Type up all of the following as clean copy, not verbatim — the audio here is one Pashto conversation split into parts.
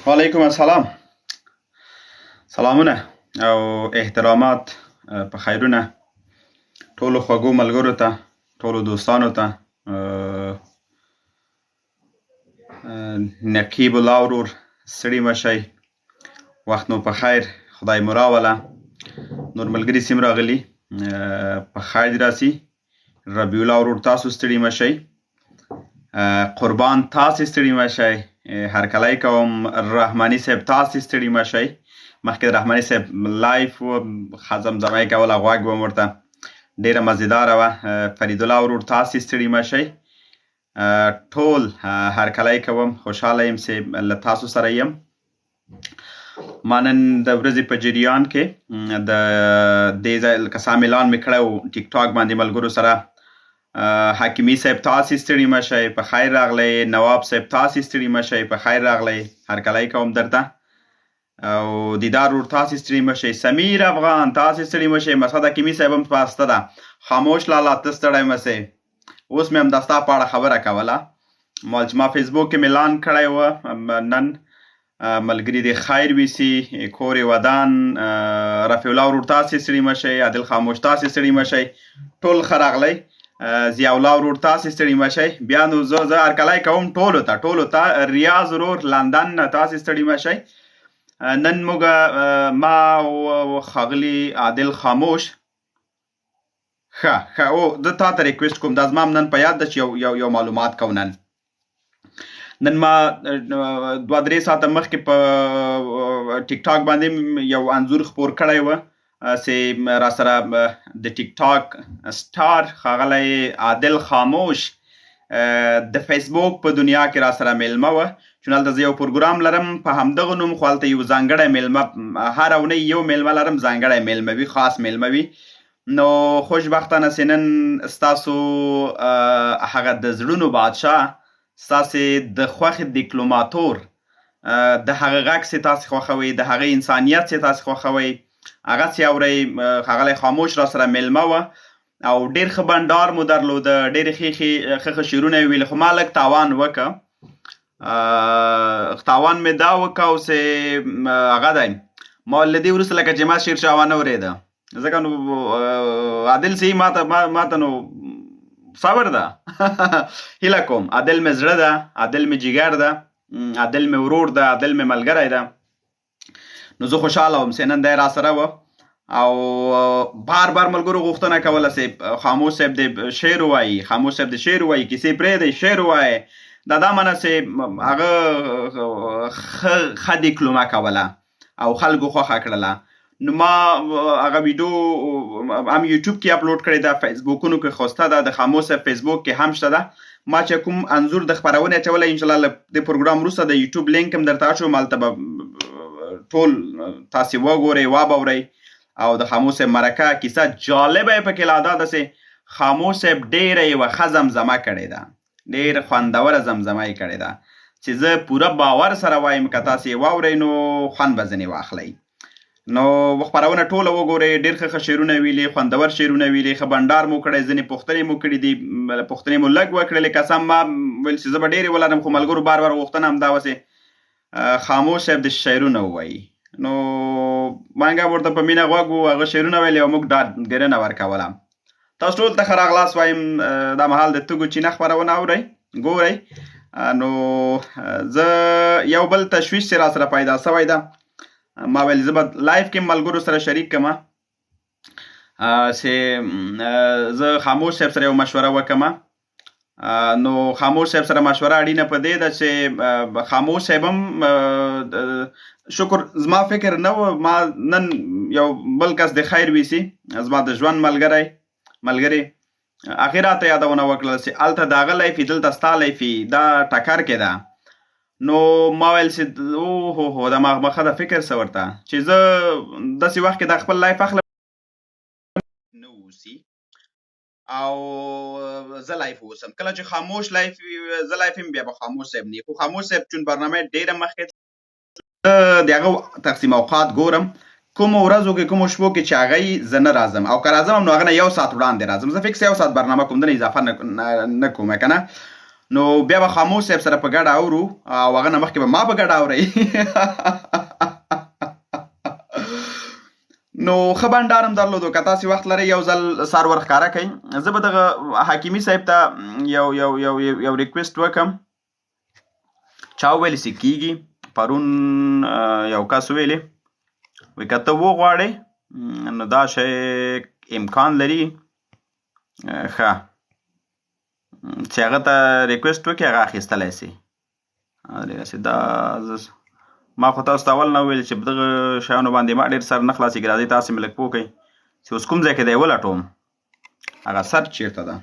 وعلیکم السلام، سلامونه او احترامات، په خیرونه ټولو خوږو ملګرو ته، ټولو دوستانو ته. نقیب الله ورور، ستړي مه شئ، وخت مو په خیر، خدای مو راوله. نور ملګري سیم راغلي، په خیر دې راسي. ربیع الله ورور، تاسو ستړي مه شئ. قربان، تاسې ستړي مه شئ، هرکلی کوم. رحماني صاحب، تاسې ستړي مه شئ. مخکې د رحماني صاحب live و، ښه زمزمه یې کوله، غوږ وم ورته، ډېره مزیداره وه. فرید الله ورور، تاسې ستړي مه شئ. ټول هرکلی کوم، خوشحاله یم چې له تاسو سره یم. ما نن د ورځې په جریان کې د دې ځای لکه سم اعلان مې کړی و ټیک ټاک باندې ملګرو سره. حکیمي صاحب، تاسې ستړي مه شئ، په خیر راغلی. نواب صاحب، تاسې ستړي مه شئ، په خیر راغلی، هرکلی کوم درته. او دیدار ورور، تاسې ستړي مه شئ. سمیر افغان، تاسې ستړي مه شئ. مسعود حکیمي صاحب هم پاسته ده. خاموش لالا، ته ستړی مه شې، اوس مې هم د ستا په اړه خبره کوله. مال چې ما فیسبوک کې مې اعلان کړی و نن. ملګري دې خیر ویسي، کور یې ودان. رفیع الله ورور، تاسې ستړي مه شئ. عادل خاموش، تاسې ستړي مه شئ، ټول ښه راغلی. ضیاءالله ورور، تاسې ستړي مه شئ. بیا نو زه هرکلی کوم ټولو ته، ټولو ته. ریاض ورور لندن نه، تاسې ستړي مه شئ. نن موږ، ما او ښاغلي عادل خاموش، ښه ښه، او زه تا ته request کوم، دا زما هم نن په یاد ده چې یو معلومات کوم. نن ما 2-3 ساعته مخکې په ټیک ټاک باندې یو انځور خپور کړی و چې را سره د ټیک ټاک star ښاغلی عادل خاموش د فیسبوک په دنیا کې را سره میلمه وه. چون هلته زه یو پروګرام لرم په همدغه نوم، خو هلته یو ځانګړی میلمه، هره اونۍ یو میلمه لرم، ځانګړی میلمه وي، خاص میلمه وي. نو خوشبختانه چې نن ستاسو هغه د زړونو بادشاه، ستاسې د خوښې دیکلوماتور، د هغه غږ چې تاسې خوښوئ، د هغه انسانیت چې تاسې خوښوئ، هغه چې اورئ، ښاغلی خاموش را سره میلمه وه او ډېر ښه بنډار مو درلوده، ډېرې ښې ښې ښه ښه شعرونه یې ویل. خو ما لږ تاوان وکړ، تاوان مې دا وکړ چې هغه دی، ما له دې وروسته لکه چې ما شعر چا وانه ورېده، ځکه نو عادل سي ماته نو صبر ده. هیله کوم، عادل مې زړه ده، عادل مې جګر ده، عادل مې ورور ده، عادل مې ملګری ده. نو زه خوشحاله وم چې نن دی را سره و. او بار بار ملګرو غوښتنه کوله چې خاموش صاحب دې شعر ووایي، خاموش صاحب دې شعر ووایي، کیسې پرېږدئ، شعر ووایي. دا دا منه چې هغه ښه دیکلومه کوله او خلکو خوښه کړله. نو ما هغه ویډیو هم یوټیوب کې اپلوډ کړې ده، فیسبوکونو کې خوسته ده، د خاموش صاحب فیسبوک کې هم شته ده. ما چې کوم انځور د خپرونې اچولی، انشاءالله له دې پروګرام وروسته د یوټیوب لینک هم درته اچوم، هلته به ټول تاسې وګورئ، وابورئ. او د خاموش صاحب مرکه کیسه جالبه یې پکې لا دا ده چې خاموش صاحب ډېره یوه ښه زمزمه کړې ده، ډېره خوندوره زمزمه یې کړې ده چې زه پوره باور سره وایم که تاسې یې واورئ نو خوند به ځنې واخلئ. نو خپرونه ټوله وګورئ، ډېر ښه ښه شعرونه ویلي، خوندور شعرونه ویلي، ښه بنډار مو کړی، ځینې پوښتنې مو کړې دي، پوښتنې مو لږ وکړلې. قسم ما ویل چې زه به ډېرې ولرم، خو ملګرو بار بار غوښتنه هم دا وه چې خاموش صاحب د شعرونه ووایي. نو مونږ ورته په مینه غوږ وو، هغه شعرونه ویلې او موږ ډاډګیرنه ورکوله. تاسو ټول ته ښه راغلاست وایم. دا مهال د تږو چینه خپرونه اورئ، ګورئ. نو زه یو بل تشویش چې را سره پیدا سوی ده، ما ویل زه به live کې ملګرو سره شریک کړم. چې زه خاموش صاحب سره یو مشوره وکم. نو خاموش صاحب سره مشوره اړینه په دې ده چې خاموش صاحب هم شکر زما فکر نه و. ما نن یو بل کس د خیر ویسي، زما د ژوند ملګری هغې راته یادونه وکړه چې هلته د هغه لایف دلته ستا لایف دا ټکر کې ده. نو ما ویل چې او هو هو دا ما مخه د فکر څه ورته چې زه داسې وخت کې دا خپل لایف اخلم نه اوسي او زه لایف اوسم. کله چې خاموش لایف زه لایف هم بیا به خاموش صاحب نه، خو خاموش صاحب چون برنامه ډیره مخکې د هغه تقسیم اوقات ګورم، کوم ورځو کې کوم شپو کې چې هغه زه نه راځم او که راځم نو هغه نه یو ساعت وړاندې راځم. زه فکس یو ساعت برنامه کوم، دنه اضافه نه کوم که نه نو بیا به خاموش صاحب سره په ګډه اورو او هغه نه مخکې به ما په ګډه اورئ. نو ښه بنډار هم درلودو. که تاسې وخت لرئ یو ځل سر ور ښکاره کړئ، زه به دغه حکیمي صاحب ته یو یو یو یو ریکویسټ وکم. چا وویل چې کیږي؟ پرون یو کس ویلې وی که ته وغواړې نو دا شی امکان لري. ښه چې هغه ته ریکویسټ وکړي هغه اخیستلی سي. دغسې دا ما خو تاسو ته اول نه وویل چې په دغه شیانو باندې ما ډېر سر نه خلاصېږي. راځئ تاسې مې لږ پوه کړئ چې اوس کوم ځای کې دی ولټوم، هغه سر چېرته ده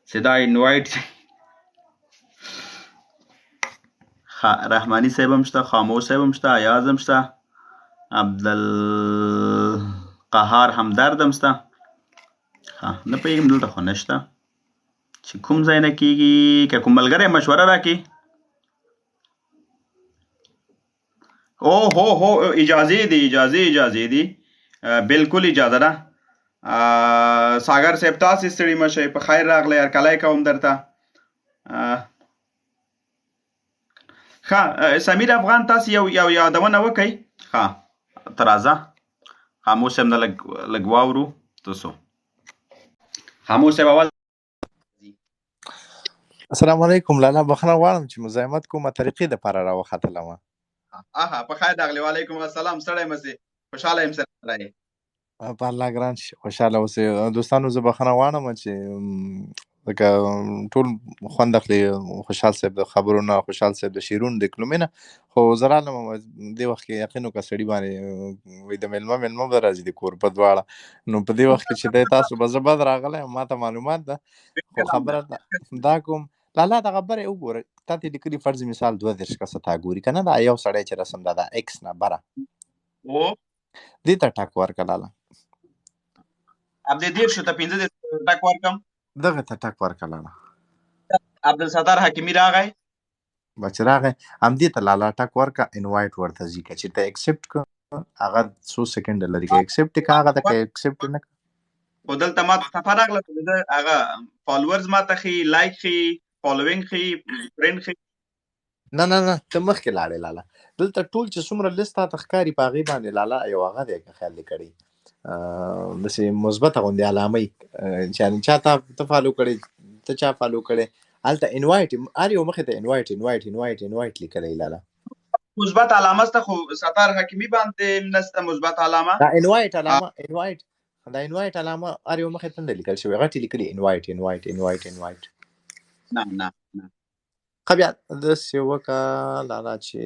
چې دا انوایټ. رحماني صاحب هم شته، خاموش صاحب هم شته، ایاز هم شته، عبدالقهار همدرد هم شته. ښه نه پوهېږم دلته خو نشته چې کوم ځای نه کېږي. که کوم ملګری مشوره راکړي. او هو هو اجازه دی، اجازه اجازه دی، بالکل اجازه ده. ساګر صاحب تاسې ستړي مه شئ، په خیر راغلی، هرکلی کوم درته. ښه سمیر افغان تاسې یو یو یادونه وکئ. ښه ته راځه خاموش صاحب نه لږ لږ واورو تاسو. خاموش صاحب اول. السلام علیکم لالا، بخنه غواړم چې مزاحمت کومه طریقې د پاره راوختلم. اها په خیر راغلی. وعلیکم السلام، ستړی مه سې، خوشحاله یم سره. په الله ګران شي، خوشحاله اوسئ. دوستانو زه بخنه غواړم چې ځکه ټول خوند اخلي خوشحال صاحب د خبرو نه، خوشحال صاحب د شعرونو د کلمې نه، خو زه رالم دې وخت کې یقین وکړه سړي باندې وایي د مېلمه مېلمه به راځي د کور په دواړه. نو په دې وخت کې چې دی تاسو به زه بد راغلی یم، ما ته معلومات ده، خو خبره دا کوم لالا دغه بره وګوره، تا ته لیکلي فرض مثال 32 کسه تا ګوري که نه، دا یو سړی چې رسم ده دا ایکس نه بره دې ته ټک ورکړه لالا. عبد 30 ته 35 ټک ورکم، دغه ته ټک ورکړه لالا. عبدالستار حکیمي راغی، بچ راغی، همدې ته لالا ټک ورکړه، انوایټ ورته ځي. که چېرته اکسپټ که هغه څو سیکنډ لري، که اکسپټ که هغه ده، که اکسپټ نه. خو دلته ما ته صفحه راغله، هغه فالوورز ما ته ښي، لایک ښي، فالوینګ ښي، فرند ښي. نه نه نه ته مخکې لاړې لالا. دلته ټول چې څومره لیست تاته ښکاري په هغې باندې لالا یو هغه دی که خیال دې کړی داسې مثبته غوندې علامه چې یعنې چا ته فالو کړې، ته چا فالو کړې، هلته انوایټ هر یو مخې ته انوایټ انوایټ انوایټ انوایټ لیکلی لالا. مثبت علامه سته، خو ستار حکیمي باندې نسته مثبت علامه. دا انوایټ علامه، انوایټ دا انوایټ علامه هر یو مخې ته نه لیکل شوی، غټې لیکلي انوایټ انوایټ انوایټ انوایټ. نه نه نه ښه بیا داسې وکړه لالا چې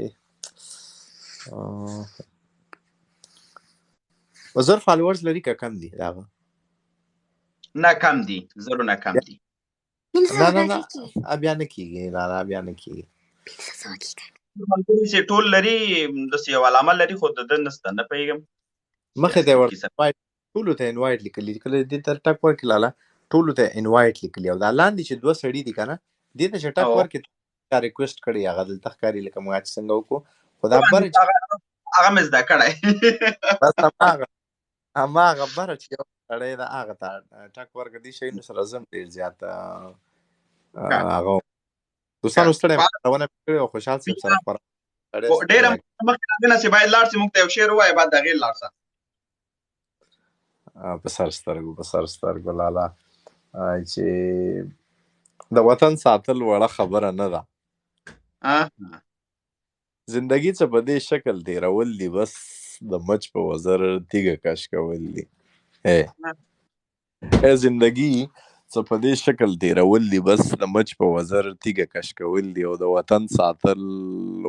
1000 فالوورز لري که کم دي داغه؟ نه کم دي، زرونه کم دي. نه نه نه بیا نه کیږي لالا، بیا نه کیږي. ملګري چې ټول لري داسې یو علامه لري، خو د ده نسته، نه پوهېږم. مخې ته یې ورته ټولو ته انوایټ لیکلي، کله دې ته ټک ورکړي لالا ټولو ته انوایټ لیکلي، او دا لاندې چې دوه سړي دي که نه دې ته چې ټک ورکړي چا ریکویسټ کړی هغه دلته ښکاري لکه موږ چې څنګه وکړو، خو دا بره چې هغه مې زده کړی بس هماغه بره چې یو سړی ده هغه ته ټک ورکړه. دې شیانو سره زه هم ډېر زیات هغه دوستانو ستړی خپرونه مې کړې او خوشحال صاحب سره خپرونه ډېره مخکې راغله چې باید لاړ شي، موږ ته یو شعر ووایه بعد د هغې لاړ شه. په سر سترګو، په سر سترګو لالا. چې د وطن ساتل وړه خبره نه ده، زندگی څه په دې شکل تېرول دي، بس د مچ په وزر تیږه کش کول دي. اے اے زندگی څه په دې شکل تېرول دي، بس د مچ په وزر تیږه کش کول دي، او د وطن ساتل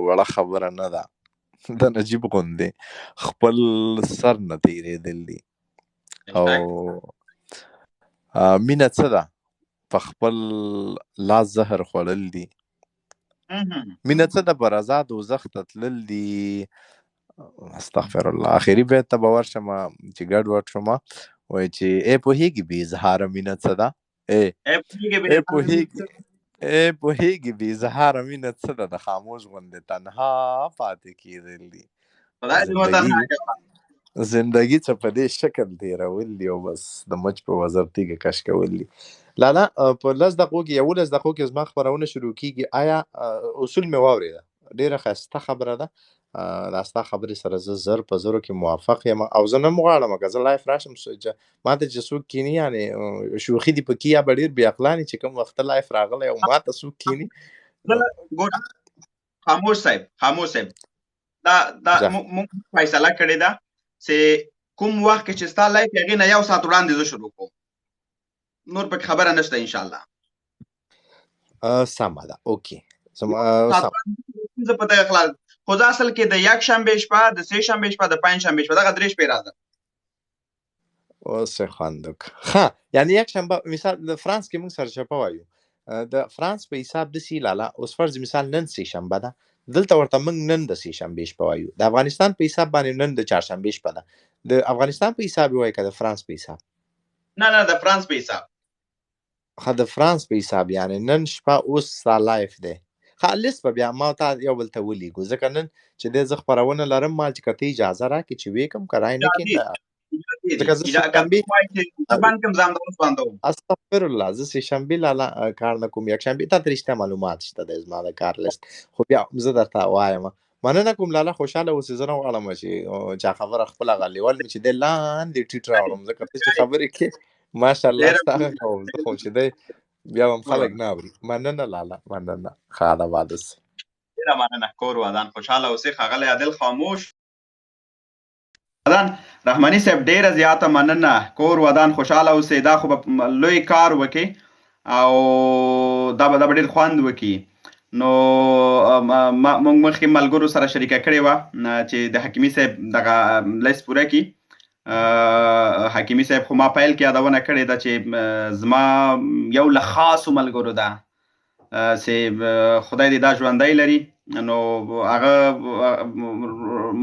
وړه خبره نه ده، د نجیب غوندې خپل سر نه تېرېدل دي. او مینه څه ده؟ په خپل لاس زهر خوړل دي. مینه څه ده؟ په رضا دوزخ ته تلل دي. استغفر الله. اخري بیت ته به ورشم چې ګډ وډ شم. وایي چې ای پوهېږي بې اظهاره مینه څه ده؟ ای ای پوهېږي، ای پوهېږي بې اظهاره مینه څه ده؟ د خاموش غوندې تنها پاتې کېدل دي. زندګي زندگی څه په دې شکل تېرول دي، او بس د مچ په وزر تیږه کش کول دي. لالا، په 10 دقیقو کې، 11 دقیقو کې زما خپرونه شروع کیږي. آیا اصول مې واورېده؟ ډېره ښایسته خبره ده. دا ستا خبرې سره زه زر په زرو کې موافق یم، او زه نه غواړم که زه live راشم ماته چې څوک کینی، یعنې شوخي دي پکې یا به ډېر بې عقلاني چې کوم وخت live راغلی او ماته څوک کینی. ګوره خاموش صاحب، خاموش صاحب، دا ځه. مونږ فیصله کړې ده چې کوم وخت کې چې ستا live هغې نه یو ساعت وړاندې زه شروع کوم، نور پکې خبره نشته ان شاء الله. سمه ده، okay. سم. زه په دغه خلاص، خو زه اصل کې د یکشنبې شپه، د سې شنبې شپه، د پنجشنبې شپه، دغه درې شپې راځم. اوس یې خوند وکړ. ښه، یعنې یکشنبه مثال د فرانس کې موږ سرچپه وایو، د فرانس په حساب داسې لالا، اوس فرض مثال نن سې شنبه ده، دلته ورته موږ نن د سې شنبې شپه وایو. د افغانستان په حساب باندې نن د چهارشنبې شپه ده. د افغانستان په حساب وایي که د فرانس په حساب؟ نه نه، د فرانس په حساب. ښه، د فرانس په حساب، یعنې نن شپه اوس ستا live دی. ښه، لیست به بیا ما تا یو بل ته ولیږو، ځکه نن چې دی زه خپرونه لرم، ما چې که ته اجازه راکړې چې ویې کړم، که رای نه کړې نه، ځکه زه سې شنبې استغفر الله، زه سې شنبې لالا کار نه کوم، یکشنبې تا ته رښتیا معلومات شته دی زما د کار لیست، خو بیا زه درته وایم. مننه کوم لالا، خوشحاله اوسې. زه نه غواړم چې چا خبره خپله هغه لیول مې چې دی لاندې ټیټ راوړم، ځکه ته چې خبرې کې ماشاءالله ستا غږ کوم، زه خو چې دی بیا هم خلک نه اوري. مننه لالا، مننه، ښاد آباد اوسې. ډېره مننه، کور ودان، خوشحاله اوسې. ښاغلی عادل خاموش ودان، رحماني صاحب ډېره زیاته مننه، کور ودان، خوشحاله اوسې. دا خو به لوی کار وکړي او دا به ډېر خوند وکړي. نو موږ مخکې ملګرو سره شریکه کړې وه چې د حکیمي صاحب دغه لیست پوره کړي. حکیمي صاحب خو ما پیل کې یادونه کړې ده چې زما یو له خاصو ملګرو ده چې خدای دې دا ژوندی لري. نو هغه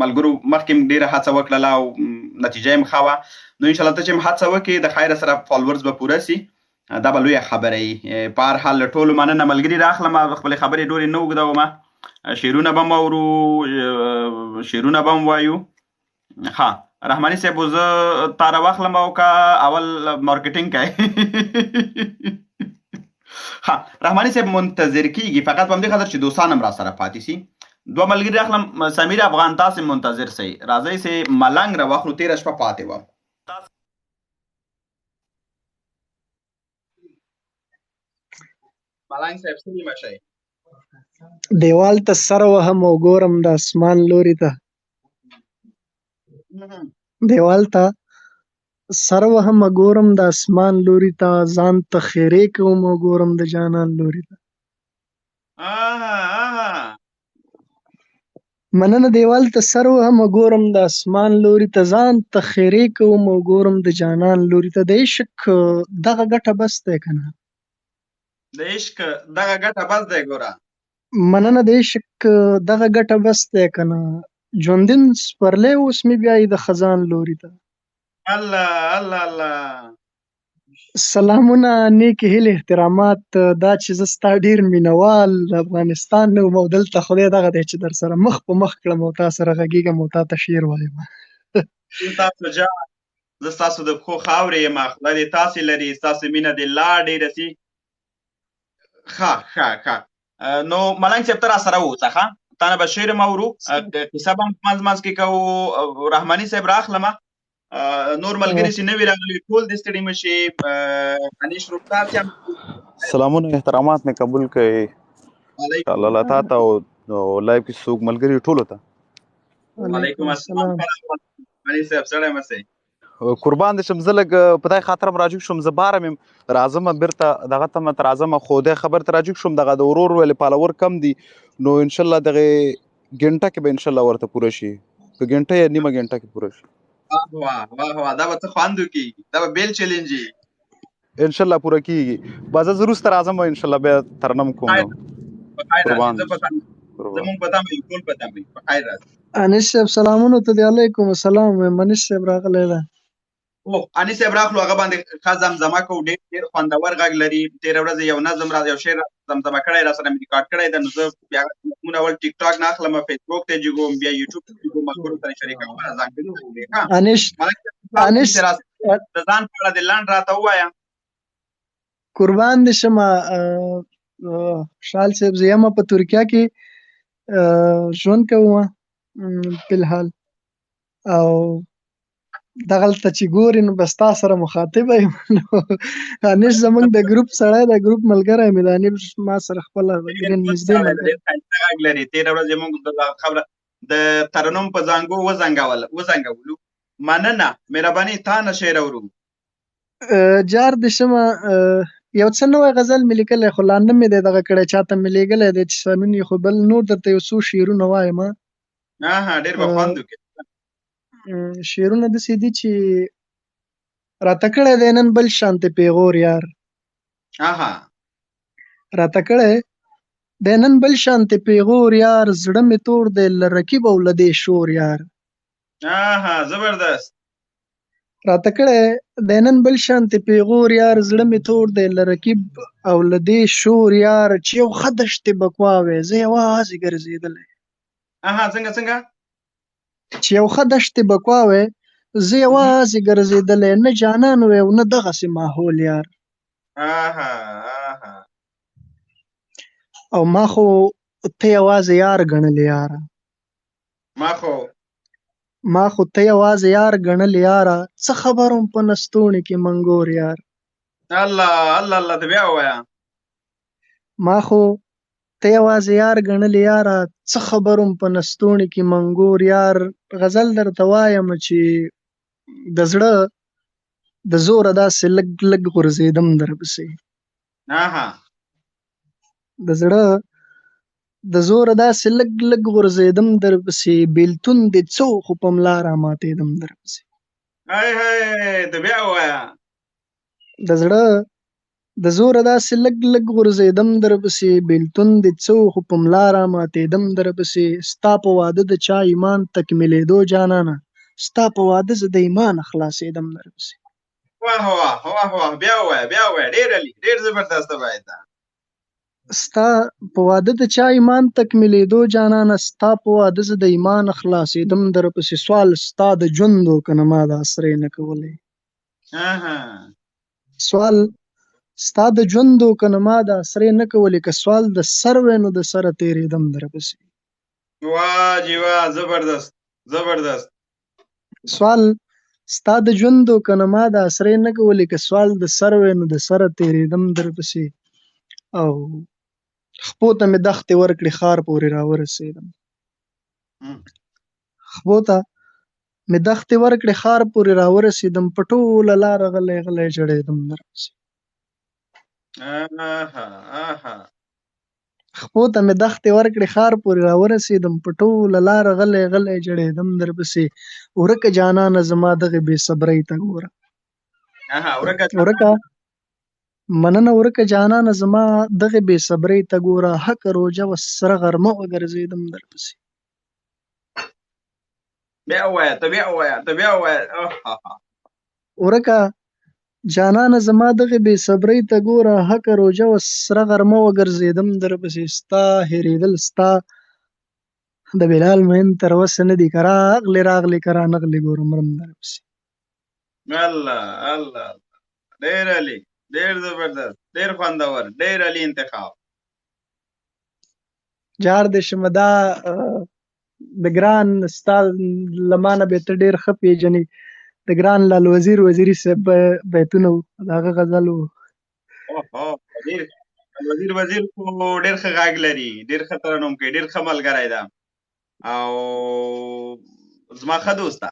ملګرو مخکې ډېره هڅه وکړله او نتیجه یې هم ښه وه. نو انشاءالله ته چې هم هڅه وکړې د خیره سره followers به پوره سي، دا به لویه خبره وي. په هر حال له ټولو مننه ملګري. راخلم خپلې خبرې ډورې نه اوږدوم، شعرونه به هم اورو، شعرونه به هم وایو. ښه رحماني صاحب، زه تا راواخلم او که اول marketing کوې؟ ښه رحماني صاحب منتظر کیږي، فقط په همدې خاطر چې دوستان هم را سره پاتې سي. دوه ملګري راخلم. سمیر افغان تاسې منتظر سئ، راځئ چې ملنګ راواخلو، تېره شپه پاتې وه. ملنګ صاحب ستړي مه شئ. دیوال ته سر وهم او ګورم د اسمان لوري ته. دیوال ته سر وهم ګورم د اسمان لوري ته، ځان ته خیرې کوم او ګورم د جانان لوري ته. مننه. دیوال ته سر وهم ګورم د اسمان لوري ته، ځان ته خیرې کوم او ګورم د جانان لوري ته. د عشق دغه ګټه بس دی که نه؟ د عشق دغه ګټه بس دی ګوره. مننه. د عشق دغه ګټه بس دی که نه؟ ژوندین سپرلی اوس مې بیایي د خزان لوري ته. الله الله الله. سلامونه، نیکې هیلې، احترامات. دا چې زه ستا ډېر مینوال د افغانستان نه وم او دلته خدای دغه دی چې در سره مخ په مخ کړم او تا سره غږېږم او تا ته شعر وایم. تاسو جان، زه ستاسو د پښو خاورې یم، خدای دې تاسې لري، ستاسو مینه دې لا ډېره سي. ښه ښه ښه. نو ملنګ صاحب ته را سره اوسه، ښه؟ تا نه به شعر هم اورو، کیسه به هم منځ منځ کې کوو. رحماني صاحب راخلمه، نور ملګري چې نوي راغلي ټول دې ستړي مه شي. انیش ورور تاسې هم سلامونه، احترامات مې قبول کړئ. الله الله تا ته او live کې څوک ملګري ټولو ته. وعلیکم السلام. انیش صاحب ستړی مه شئ. قربان دې شم. زه لږ په دای خاطر هم راجګ شوم، زه باره مې راځم بیرته دغه ته مې راځم، خو د خبر ته راجګ شوم. دغه د ورور ویلې پالور کم دي، نو ان شاء الله دغه ګنټه کې به ان شاء الله ورته پوره شي، په ګنټه یا نیمه ګنټه کې پوره شي. واه واه واه واه، دا به څه خوند وکړي، دا به بیل چیلنج وي. ان شاء الله پوره کیږي. بس زه وروسته راځم ان شاء الله، بیا ترنم کوم. نو قربان زه دې په شم، تمه، قربان. زمونږ په تمه یو، ټول په تمه یو. په خیر راځي. انیس صاحب سلامونه ته دی. علیکم السلام. منیش صاحب راغلی ده. او انیس صاحب راغلو، هغه باندې ښه زمزمه کو، ډېر ډېر خوندور غږ لري. تېره ورځ یو نظم را یو شعر را زمزمه کړی، را سره مې ریکارډ کړی ده. نو زه بیا مضمون اول ټیک ټاک نه اخلم، فیسبوک ته جګوم، بیا یوټیوب ته جګوم، ملګرو سره شریکوم ځانګړي. ښه انیش ملک صاحب، خوشحال انیش شوم چې راځې. د ځان په اړه دې لنډ راته ووایه. قربان دې شم شال صاحب، زه یم په ترکیه کې ژوند کوم فلحال، او دغلته چې ګورې نو بس تا سره مخاطب یم. نو انیش زمونږ د ګروپ سړی دی، ګروپ ملګری مې دی. انیش ما سره خپله ډېر ډېر ښه نږدې سړی دی، ملګری. ډېر ښایسته غږ لري. تېره ورځ یې موږ د خبره د ترنم په زانګو وزنګول وزنګولو. مننه، مهرباني، تا نه شعر اورو. جار دې شمه. یو څه نوی غزل مې لیکلی، خو لا نه مې دی دغه کړی، چاته مې لېږلی دی چې سمون یې، خو بل نور درته یو څو شعرونه وایم. ها، ډېر به خوند وکړي. شعرونه داسې دي چې راته کړی دی نن بل شانتې پیغور یار. اها راته کړی دی نن بل شانتې پیغور یار، زړه مې تور دی له رقیب او له دې شور یار. اها، زبردست. راته کړی دی نن بل شانتې پیغور یار، زړه مې تور دی له رقیب او له دې شور یار. چې یو ښه دشتې بکوا وی، زه یوازې ګرځېدلی. اها، څنګه څنګه؟ چې یو ښه دشتې بکوا وی، زه یوازې ګرځېدلی، نه جانان وی او نه دغسې ماحول یار. اها اها او ما خو ته یوازې یار ګڼلې یاره. ما خو ما خو ته یوازې یار ګڼلې یاره، څه خبر وم په نستوڼي کې منګور یار. الله الله الله، ته بیا ووایه. ما خو ته یوازې یار ګڼلې یاره، څه خبر وم په نستوڼي کې منګور یار. غزل درته وایم چې د زړه د زوره داسې لږ لږ غورځېدم درپسې. اها د زړه د زوره داسې لږ لږ غورځېدم درپسې، بېلتون دې څه و خو په ملا راماتېدم درپسې. های های، ته بیا ووایه. د زړه د زوره داسې لږ لږ غورځېدم درپسې، بېلتون دې څه و خو په ملا راماتېدم درپسې. ستا په واده د چا ایمان تکمیلېدو جانانه، ستا په واده زه د ایمانه خلاصېدم درپسې. واه واه واه واه، بیا ووایه بیا ووایه. ډېر عالي، ډېر زبردست بیت ده. ستا په واده د چا ایمان تکمیلېدو جانانه، ستا په واده زه د ایمانه خلاصېدم درپسې. سوال ستا د ژوند و که نه ما د اسرې نه کولې. اها سوال ستا د ژوند و که نه ما د اسرې نه کولې، که سوال د سر وی نو د سره تېرېدم درپسې. واه جی واه، زبردست زبردست. سوال ستا د ژوند و که نه ما د اسرې نه کولې، که سوال د سر وی نو د سره تېرېدم درپسې. او خپو ته مې دښتې ورکړې ښار پورې راورسېدم. خپو ته مې دښتې ورکړې ښار پورې راورسېدم، په ټوله لاره غلی غلی ژړېدم درپسې. اها اها خپو ته مې دښتې ورکړې ښار پورې راورسېدم، په ټوله لاره غلی غلی ژړېدم درپسې. ورکه جانانه زما دغې بې صبرۍ ته ګوره. اها، ورکه. ورکه مننه، ورکه جانانه زما دغې بې صبرۍ ته ګوره، حق روژه وه سره غرمه وګرځېدم درپسې. بیا ووایه، ته بیا ووایه، ته بیا ووایه. اوه ورکه جانانه زما دغې بې صبرۍ ته ګوره، حق روژه وه سره غرمه وګرځېدم درپسې. ستا هېرېدل ستا د بلال مین تر وسه نه دي، که راغلې راغلې که رانغلې ګوره مرم درپسې. الله الله، ډېر عالي، ډېر زبردست، ډېر خوندور، ډېر عالي انتخاب. جار دې شمه. دا د ګران ستا له ما نه به ته ډېر ښه پېژنې، د ګران لال وزیر وزیري صاحب بیتونه وو، د هغه غزل وو. اوهو، ډېر وزیر وزیر خو ډېر ښه غږ لري، ډېر ښه ترنم کوي، ډېر ښه ملګری ده او زما ښه دوست ده.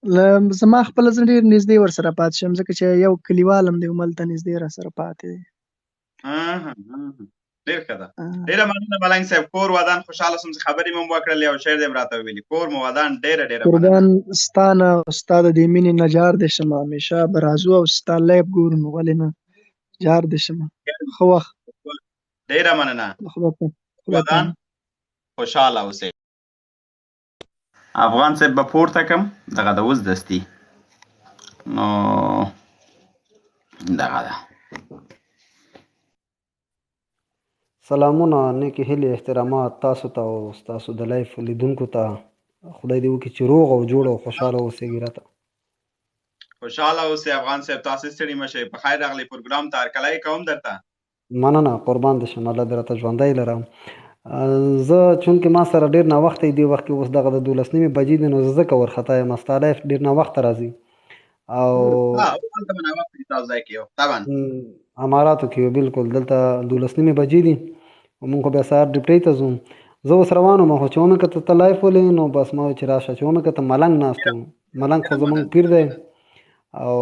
زما خپله زه ډېر نږدې ورسره پاتې شم، ځکه چې یو کلیوال هم دی، هملته نږدې راسره پاتې دی. ډېر ښه ده، ډېره مننه ملنګ صاحب. کور ودان، خوشحاله شوم چې خبرې مو وکړلې او شعر دې هم راته وویلې. کور مو ودان، ډېره ډېره مننه. قربان ستا نه او ستا د دې مینې نه جار دې شم، همیشه به راځو او ستا لایف ګورو، نو ولې نه جار دې شم. ښه وخت. ډېره مننه، خدای ودان، خوشحاله اوسئ. افغان صاحب به پورته کم دغه د اوس دستي، نو دغه ده. سلامونه، نیکې هیلې، احترامات تاسو ته او ستاسو د لایف لیدونکو ته. خدای دې وکړي چې روغ او جوړ او خوشحاله اوسئ راته. خوشحاله اوسئ افغان صاحب، تاسو ستړي مه شئ. په خیر راغلئ پروګرام ته، هرکلی کوم درته. مننه، قربان دې شم، الله دې راته ژوندی لره. زه چونکې ما سره ډېر ناوخته دی وخت کې، اوس دغه د 12:30 بجې دي، نو زه ځکه ورخطا یم. ستا لایف ډېر ناوخته راځي او اماراتو کې بالکل دلته 12:30 بجې دي، مونږ خو بیا سهار ډیوټۍ ته ځو. زه اوس روان وم، خو چې ومې کتل ته لایف ولې، نو بس ما چې راشه، چې ومې کتل ملنګ ناست و. ملنګ خو زمونږ پیر دی او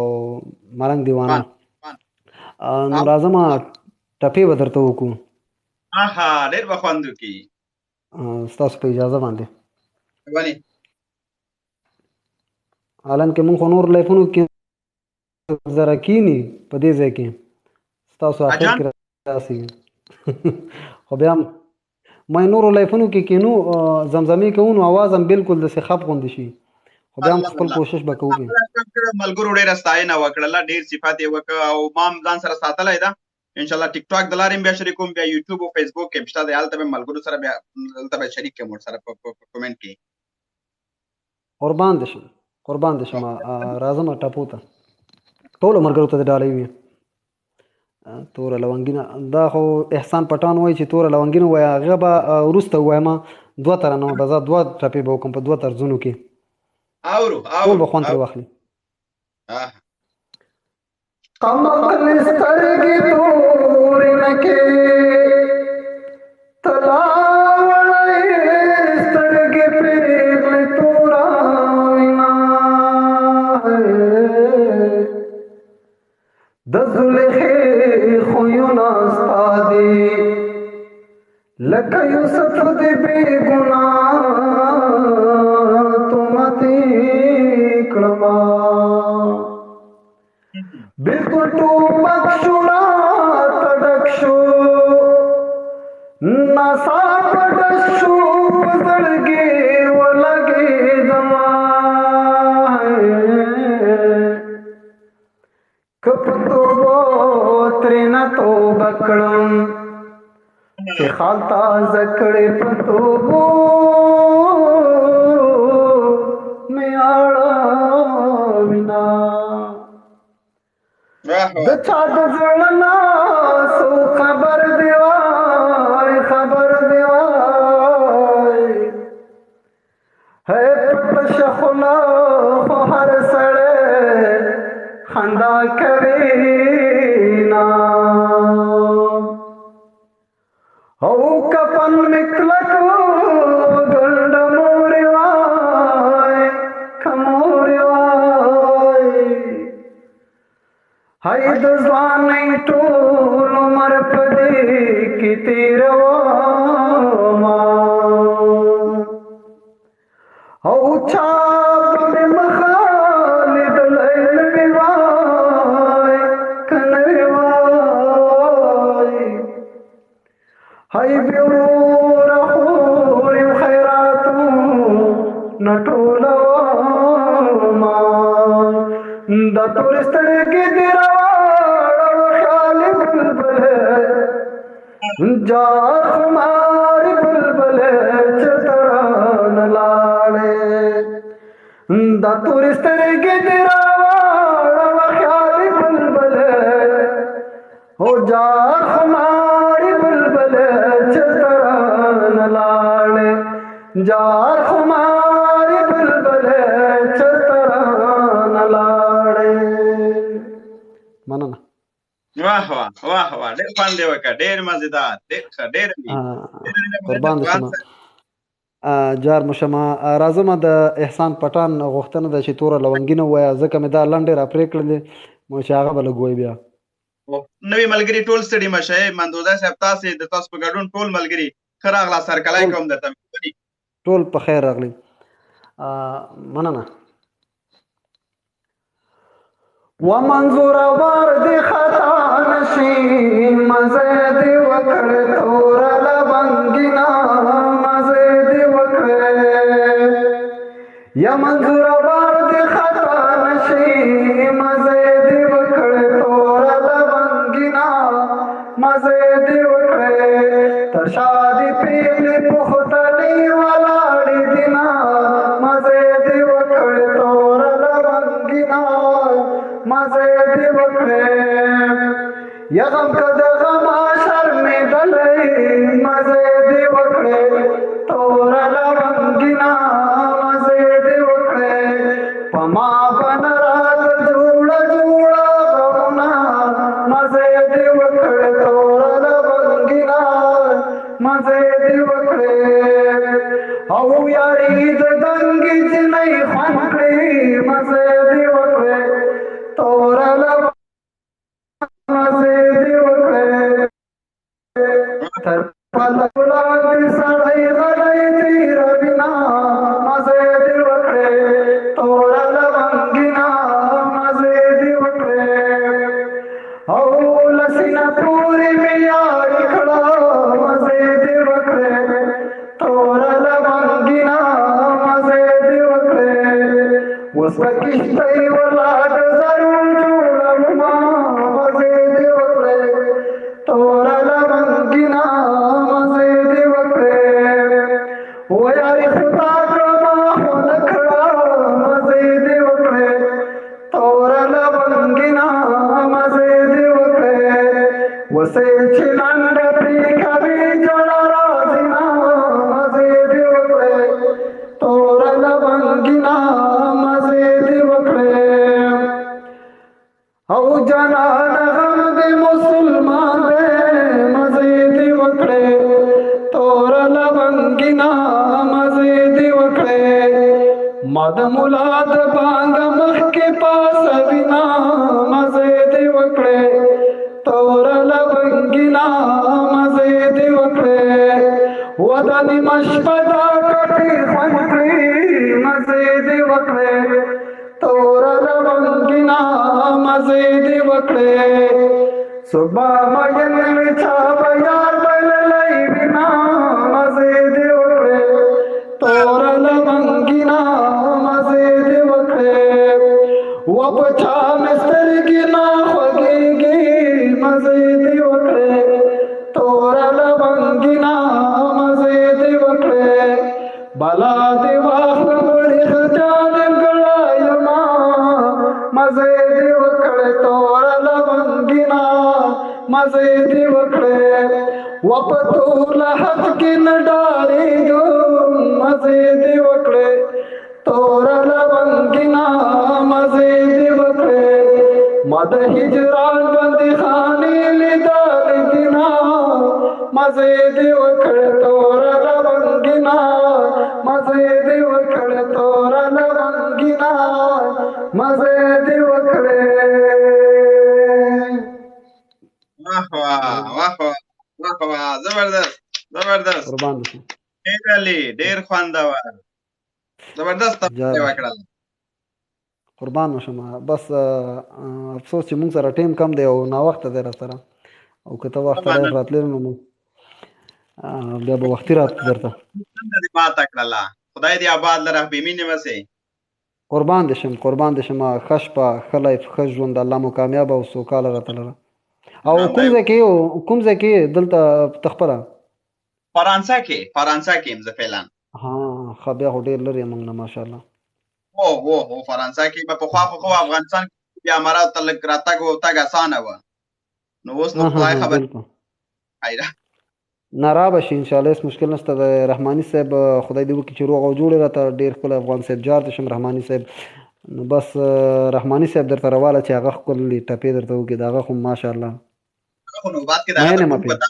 ملنګ دیوانه. نو راځم ټپې به درته وکړو. اها، ډېر به خوند وکړي. ستاسو په اجازه باندې. ولې؟ حالانکه مونږ خو نور لایفونو کې زره کینی، په دې ځای کې ستاسو اخر کې راسي، خو بیا هم ما نورو لایفونو کې کینو زمزمې کوو، نو اواز هم بالکل داسې خپ غوندې شي، خو بیا هم خپل کوشش به کوو. ملګرو ډېره ستاینه وکړله، ډېر صفت یې وکړ او ما هم ځان سره ساتلی ده. ان شاء الله ټیک ټاک د لارې بیا شریکوم، بیا یوټیوب او فیسبوک کې شته دی، هلته به ملګرو سره بیا هلته به شریک کړم ورسره په کومنټ کې. قربان دې شم، قربان دې شم. راځم ټپو ته، ټولو ملګرو ته د ډالۍ وي. توره لونګینه، دا خو احسان پټان وایي چې توره لونګینه وایي، هغه به وروسته ووایم. دوه ترانه به زه دوه ټپې به وکړم په دوه طرزونو کې. اورو ټول به خوند ترې واخلي. قمقل سترګې تورې نه کې تلا وړی، سترګې پیغلې تورا وینا، د زلیخې خویونه ستا دي لکه یوسف دې بې ګناه تهمتي کړما، بالکل ټوپک شو تډک شو، ناسا پډ شو، زړګي ولګي زما کپ توبو ترنه توبه کړم چې خال تازه کړې په توبو مې اړه وینا، د چا د زړه نه سو خبر دی وای، خبر دی وای هی پټ شخلا خو هر سړی خندا کوي نا، او کفن مکلک ګنډ مور وای کمور وای، هاي د ځوانۍ ټول عمر په دې کې تېروم، او چا به مې مخه لیدلی نه وي وای که نه وي وای، هاي بې وروره خور یم خیراتو نه ټولوم، د تورې سترګې دې راواړوه خیالي بلبلې، جا خماري بلبلې چېرته رانه لاړې، د تورې سترګې دې راواړوه خیالي بلبلې، او جا خماري بلبلې چېرته رانه لاړې، جار خماري بلبلې چېرته رانه لاړې. مننه. واه واه واه واه، ډېر خوند یې وکړ، ډېر مزیدار، ډېر ښه، ډېر قربان دې شم. جار مشما راځم د احسان پټان غوښتنه ده چې توره لونګینه ووایه، ځکه مې دا لنډې را پرې کړلې، مو چې هغه به لږ وایي بیا. نوي ملګري ټول ستړي مه شئ. مندوزی صاحب تاسې د تاسو په ګډون ټول ملګري ښه راغلاست هرکلی کوم درته. ټول په خیر راغلي، مننه. ومنظور بار دی خطا نشي، مزه دی وکړ تور لبنګینا، مزه دی وکړ. یا منظور بار دی خطا نشي، مزه دی وکړ تور لبنګینا، مزه دی وکړ. تر شادي پیغلې پښتنې ولاړې دینا، مزه دی وکړ تور لبنګینا، مزه دی وکړې. یا غم که د غم شرمېدلې، مزه دی وکړې تور لونګینا، مزه دی وکړې. په ما بن رات جوړه جوړه غمونه، مزه دی وکړې تور لونګینا، مزه دی وکړې. او یاري د دنګې جنۍ خوند کړې، مزه دی وکړې تور مزه دی وکړې. تر پلو لاندې سړی غلی دی ربینا، مزه دی وکړې تور لونګینا، مزه دی وکړې. او لسینه پورې مې یاري کړه، مزه دی وکړې تور لونګینا، مزه دی وکړې. اوس په کښتۍ ولا د زرو جوړومه، مزه دی وکړې تور لونګینا، مزه دی وکړې. و یاري خدا کړه ما خو نه کړه، مزه دی وکړې تور لونګینا، مزه دی وکړې. وسې چې لنډه پرې کوي جوړه راځي نه، مزه دی وکړې تور لونګینا، مزه دی وکړې. او جانان غم دې مسلمان دی، مزه دی وکړې تور لونګینا، مزه دی وکړې. ما د مولا د بانګ مخکې پاسوینا، مزه دی وکړې تور لونګینا، مزه دی وکړې. ودانی نیمه شپه دا کټې خوند کړې، مزه دی وکړې تور لونګینا، مزه دی وکړې. صبح مین وی چا به یار بللی وینا، مزه دی وکړې تور لونګینا، مزه دی وکړې. و په چا مې سترګې نه خوږېږي، مزه دی وکړې تور لونګینا، مزه دی وکړې. بلا دی واخلم وړي خجان ګړه یما، مزه دی وکړې تور لونګینا، مزه دی وکړې. و په طول حق کې نه ډارېږم، مزه دی وکړې تور لونګینا، مزه دی وکړې. ما د هجران بندیخانې لیدلې دینا، مزه دی وکړې تور لونګینا، مزه دی وکړې تور لونګینا، مزه دی وکړې. واه واه واه واه واه، زبردست زبردست، قربان دې شم. ډېر عالي، ډېر خوندور، زبردست جار وکړل. قربان وشم. بس افسوس چې مونږ سره ټیم کم دی او ناوخته دی را سره، او که ته وخت مننه. راتلې نو مونږ بیا به وختي راتلو درته. څنګه دې ماته کړله، خدای دې آباد لره، بې مینې وسې. قربان دې شم، قربان دې شم. ښه شپه، ښه لایف، ښه ژوند، الله مو کامیاب او سوکاله راته لره. او کوم ځای کې کوم ځای کې دلته ته خپله؟ فرانسه کې، فرانسه کې یم زه فعلا. ها ښه، بیا خو ډېر لرې موږ نه، ماشاءالله. هو هو هو، فرانسه کې به پخوا خو ښه وه، افغانستان کې بیا اماراتو ته لږ راتګ او تګ اسانه وه، نو اوس نو خدای خبر. بالکل خیره نه را به شي انشاءالله، هېڅ مشکل نشته. د رحماني صاحب خدای دې وکړي چې روغ او جوړ راته، ډېر ښکلی افغان صاحب، جار دې شم رحماني صاحب. نو بس رحماني صاحب درته رواله چې هغه ښکلې ټپې درته وکړي، د هغه خو ماشاءالله خو نو بعد کې د هغه مین د یم ټول پې، پته.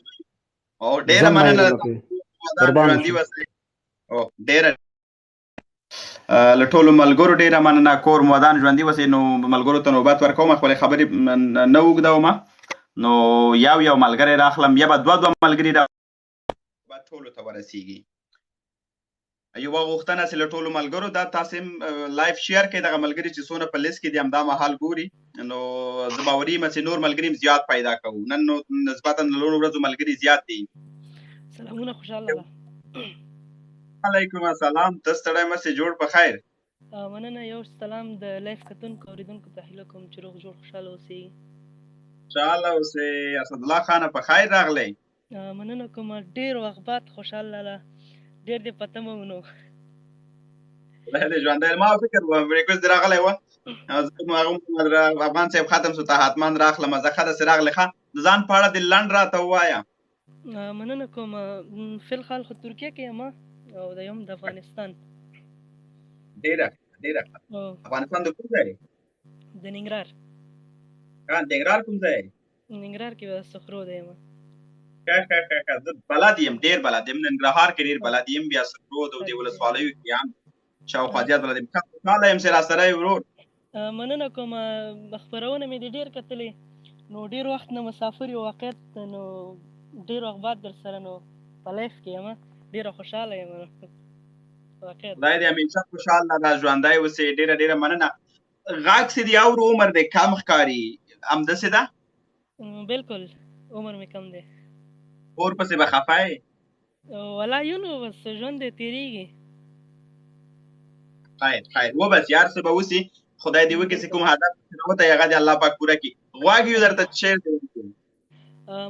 او ډېره زه مین مننه یم پې، قربان ژوندي شم. وسئ. او ډیره له ټولو ملګرو ډیره مننه. کور مو ودان، ژوندي اوسئ. نو ملګرو ته نوبت ورکوم، خپلې خبرې نه اوږدوم. نو یو یو ملګری راخلم، یا به دوه دوه ملګري را ټولو ته ورسیږي. یوه غوښتنه چې له ټولو ملګرو دا تاسو هم live share کړئ. دغه ملګري چې څونه په لیست کې دي همدا مهال ګوري، نو زه باوري یم چې نور ملګري هم زیات پیدا کوو. نن نو نسبتا له نورو ورځو ملګري زیات دي. سلامونه خوشحال لالا. علیکم السلام، ته ستړی مه سې، جوړ په خیر. مننه، یو سلام د live کتونکو اوریدونکو ته هیله کوم چې روغ جوړ خوشحاله اوسئ. خوشحاله اوسې اسدالله خانه، په خیر راغلی. مننه کوم، ډیر وخت بعد خوشحال لالا، ډیر دې په تمه وو. نو خدای دې ژوندی. ما فکر وم request دې راغلی وه، زه هغه افغان صاحب ختم سو ته حتما راخلم. زه ښه داسې راغلی. ښه د ځان په اړه دې لنډ راته ووایه. مننه کوم، فی الحال خو ترکیه کې یم او د یم د افغانستان. ډیره ډیره. افغانستان د کوم ځای؟ د ننګرهار. ښه، ننګرهار کوم ځای؟ ننګرهار کې به سخرو دی یم. ښه ښه ښه ښه، زه بلد یم، ډیر بلد یم ننګرهار کې، ډیر بلد یم. بیا سخرو د دې ولسوالیو کې هم شاوخوا زیات بلد یم. ښه، خوشحاله یم چې راسره یې ورور. مننه کوم، خپرونه مې دې ډېر کتلې، نو ډېر وخت نه مسافر یو واقعیت، نو ډېر وخت بعد در سره نو په live کې یم، ډېره خوشحاله یم واقعیت. خدای دې همیشه خوشحال لره، ژوندی اوسې. ډېره ډېره مننه. غږ څه دی اورو، عمر دې کم ښکاري، همداسې ده؟ بالکل، عمر مې کم دی. کور پسې به خفه یې؟ ولا یو نو بس ژوند دې تېرېږي. خیر خیر، وبس یار، څه به وسي، خدای دې وکړي چې کوم هدف راوتی هغه دې الله پاک پوره کړي. غوږ یو درته شعر دی.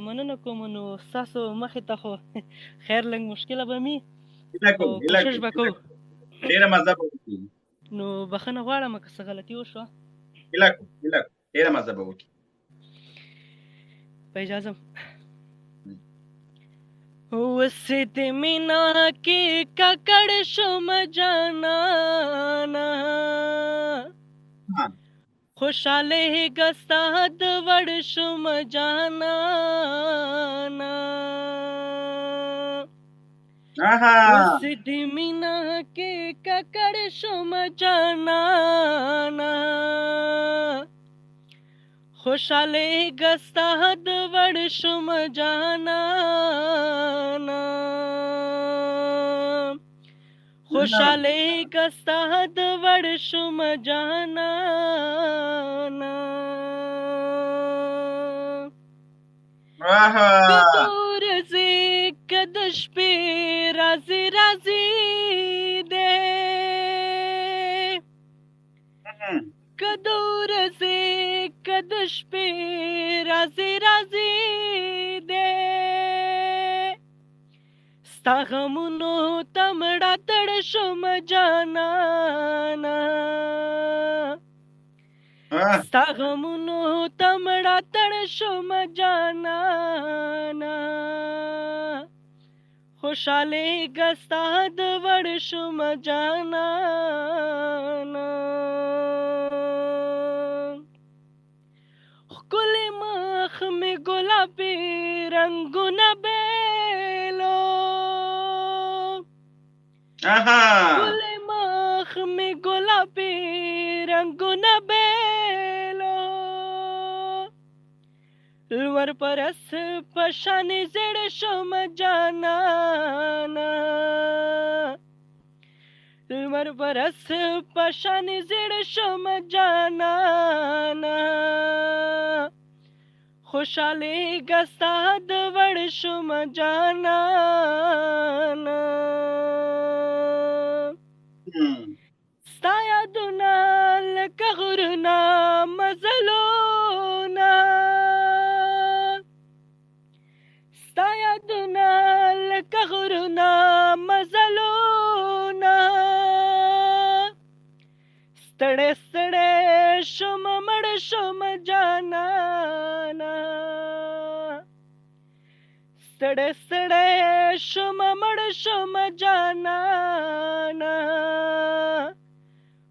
مننه کوم، نو ستاسو مخې ته خو خیر لږ مشکله به مي، هیله کوم، هیله کوشش کوم، به کوو. ډېره مزه به وکړي. نو بخښنه غواړم که څه غلطي وشوه. هیله کوم، هیله کوم، ډېره مزه به وکړي. په اجازه. اوس دې مینا کې ککړ شوم جانانا، خوشاله ګستا د وړ شوم جانانا. اوس دې مینا کې ککړ شوم جانانا، خوشاله ګستا د وړ شوم جانانا، خوشاله ګستا د وړ شوم جانانا. که د ورځې که د شپې راځي راځي دی، که د ورځې که د شپې راځي راځي دی، ستا غمونو ته مړه تړ شوم جانانا، ستا غمونو ته مړه تړ شوم جانانا، خوشاله ګستا د وړ شوم جانانا. ښکلی مخ مې ګلابي رنګونه بیلو، ښکلی مخ مې ګلابي رنګونه بیلو، لمر پرس په شان زړ شوم جانانا، لمر پرس په شان زړ شوم جانانا، خوشاله ګستا د وړ شوم جانانا. ستا یادونه لکه غرونه مزلونه، ستا یادونه لکه غرونه مزلونه، ستړی ستړی شوم مړ شوم جانانا، ستړی ستړی شوم مړ شوم جانانا،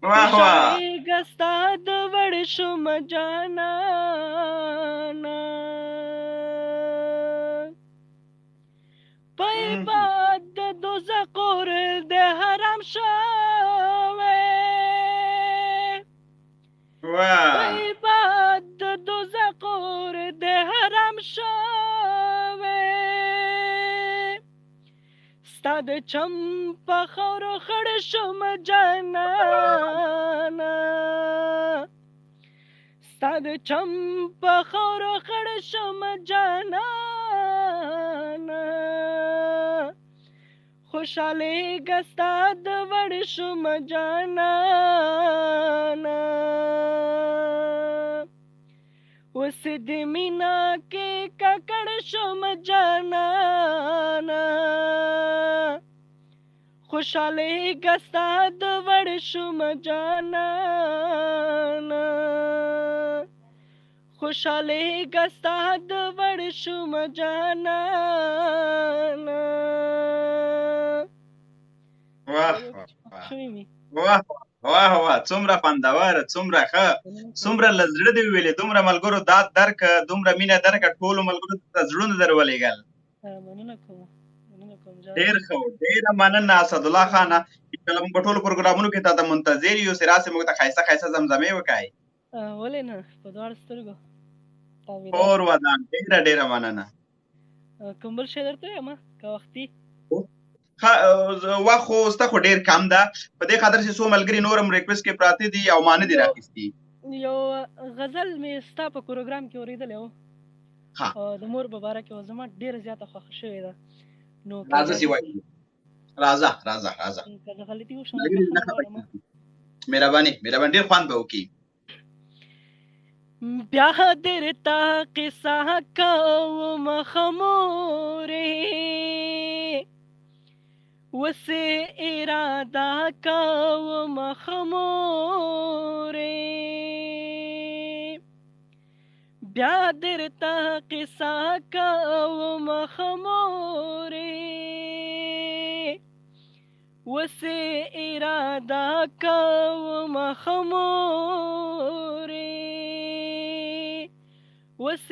واه واه، ګستا د وړ شوم جانانا. په عباد د دوزخ اور د شوې. واه طیبه د دوزخ اور د حرام شوې. ستا د چم په خاورو خړ شوم جانانه، ستا د چم په خاورو خړ شوم جانانه، خوشحالېږه ستا د وړ شوم جانانه. اوس دې مینا کې ککړ شوم جانانه، خوشحالېږه ستا د وړ شوم جانانه، خوشحالېږه ستا د وړ شوم جانانه. واه واه واه واه، څومره خوندور، څومره ښه، څومره له زړه دې وویلې. دومره ملګرو داد درک، دومره مینه درک، ټولو ملګرو ته زړونه در ولېږل. مننه کوم، مننه کوم جان. ډېر ښه، ډېره مننه اسدالله خانه. انشاءالله موږ په ټولو پروګرامونو کې تا ته منتظر یو چې راسې موږ ته ښایسته ښایسته زمزمې وکړئ. ولې نه، په دواړو سترګو. کور ودان، ډېره ډېره مننه. کوم بل شی درته وایم که وختي؟ وخت خو ستا خو ډېر کم ده، په دې خاطر چې څو ملګري نور هم ریکویسټ کې پراته دي او ما نه دي راخیستي. یو غزل مې ستا په پروګرام کې اورېدلی و، د مور په باره کې و، زما ډېره زیاته خوښه شوې ده. نو راځه چې وایي، راځه راځه راځه. که زه غلطي وشم مهرباني مهرباني، ډېر خوند به وکړي. بیا درته قصه کوم خمورې، وس اراده کوم خمورې، بیا درته قصه کوم خمورې، وس اراده کوم خمورې، وس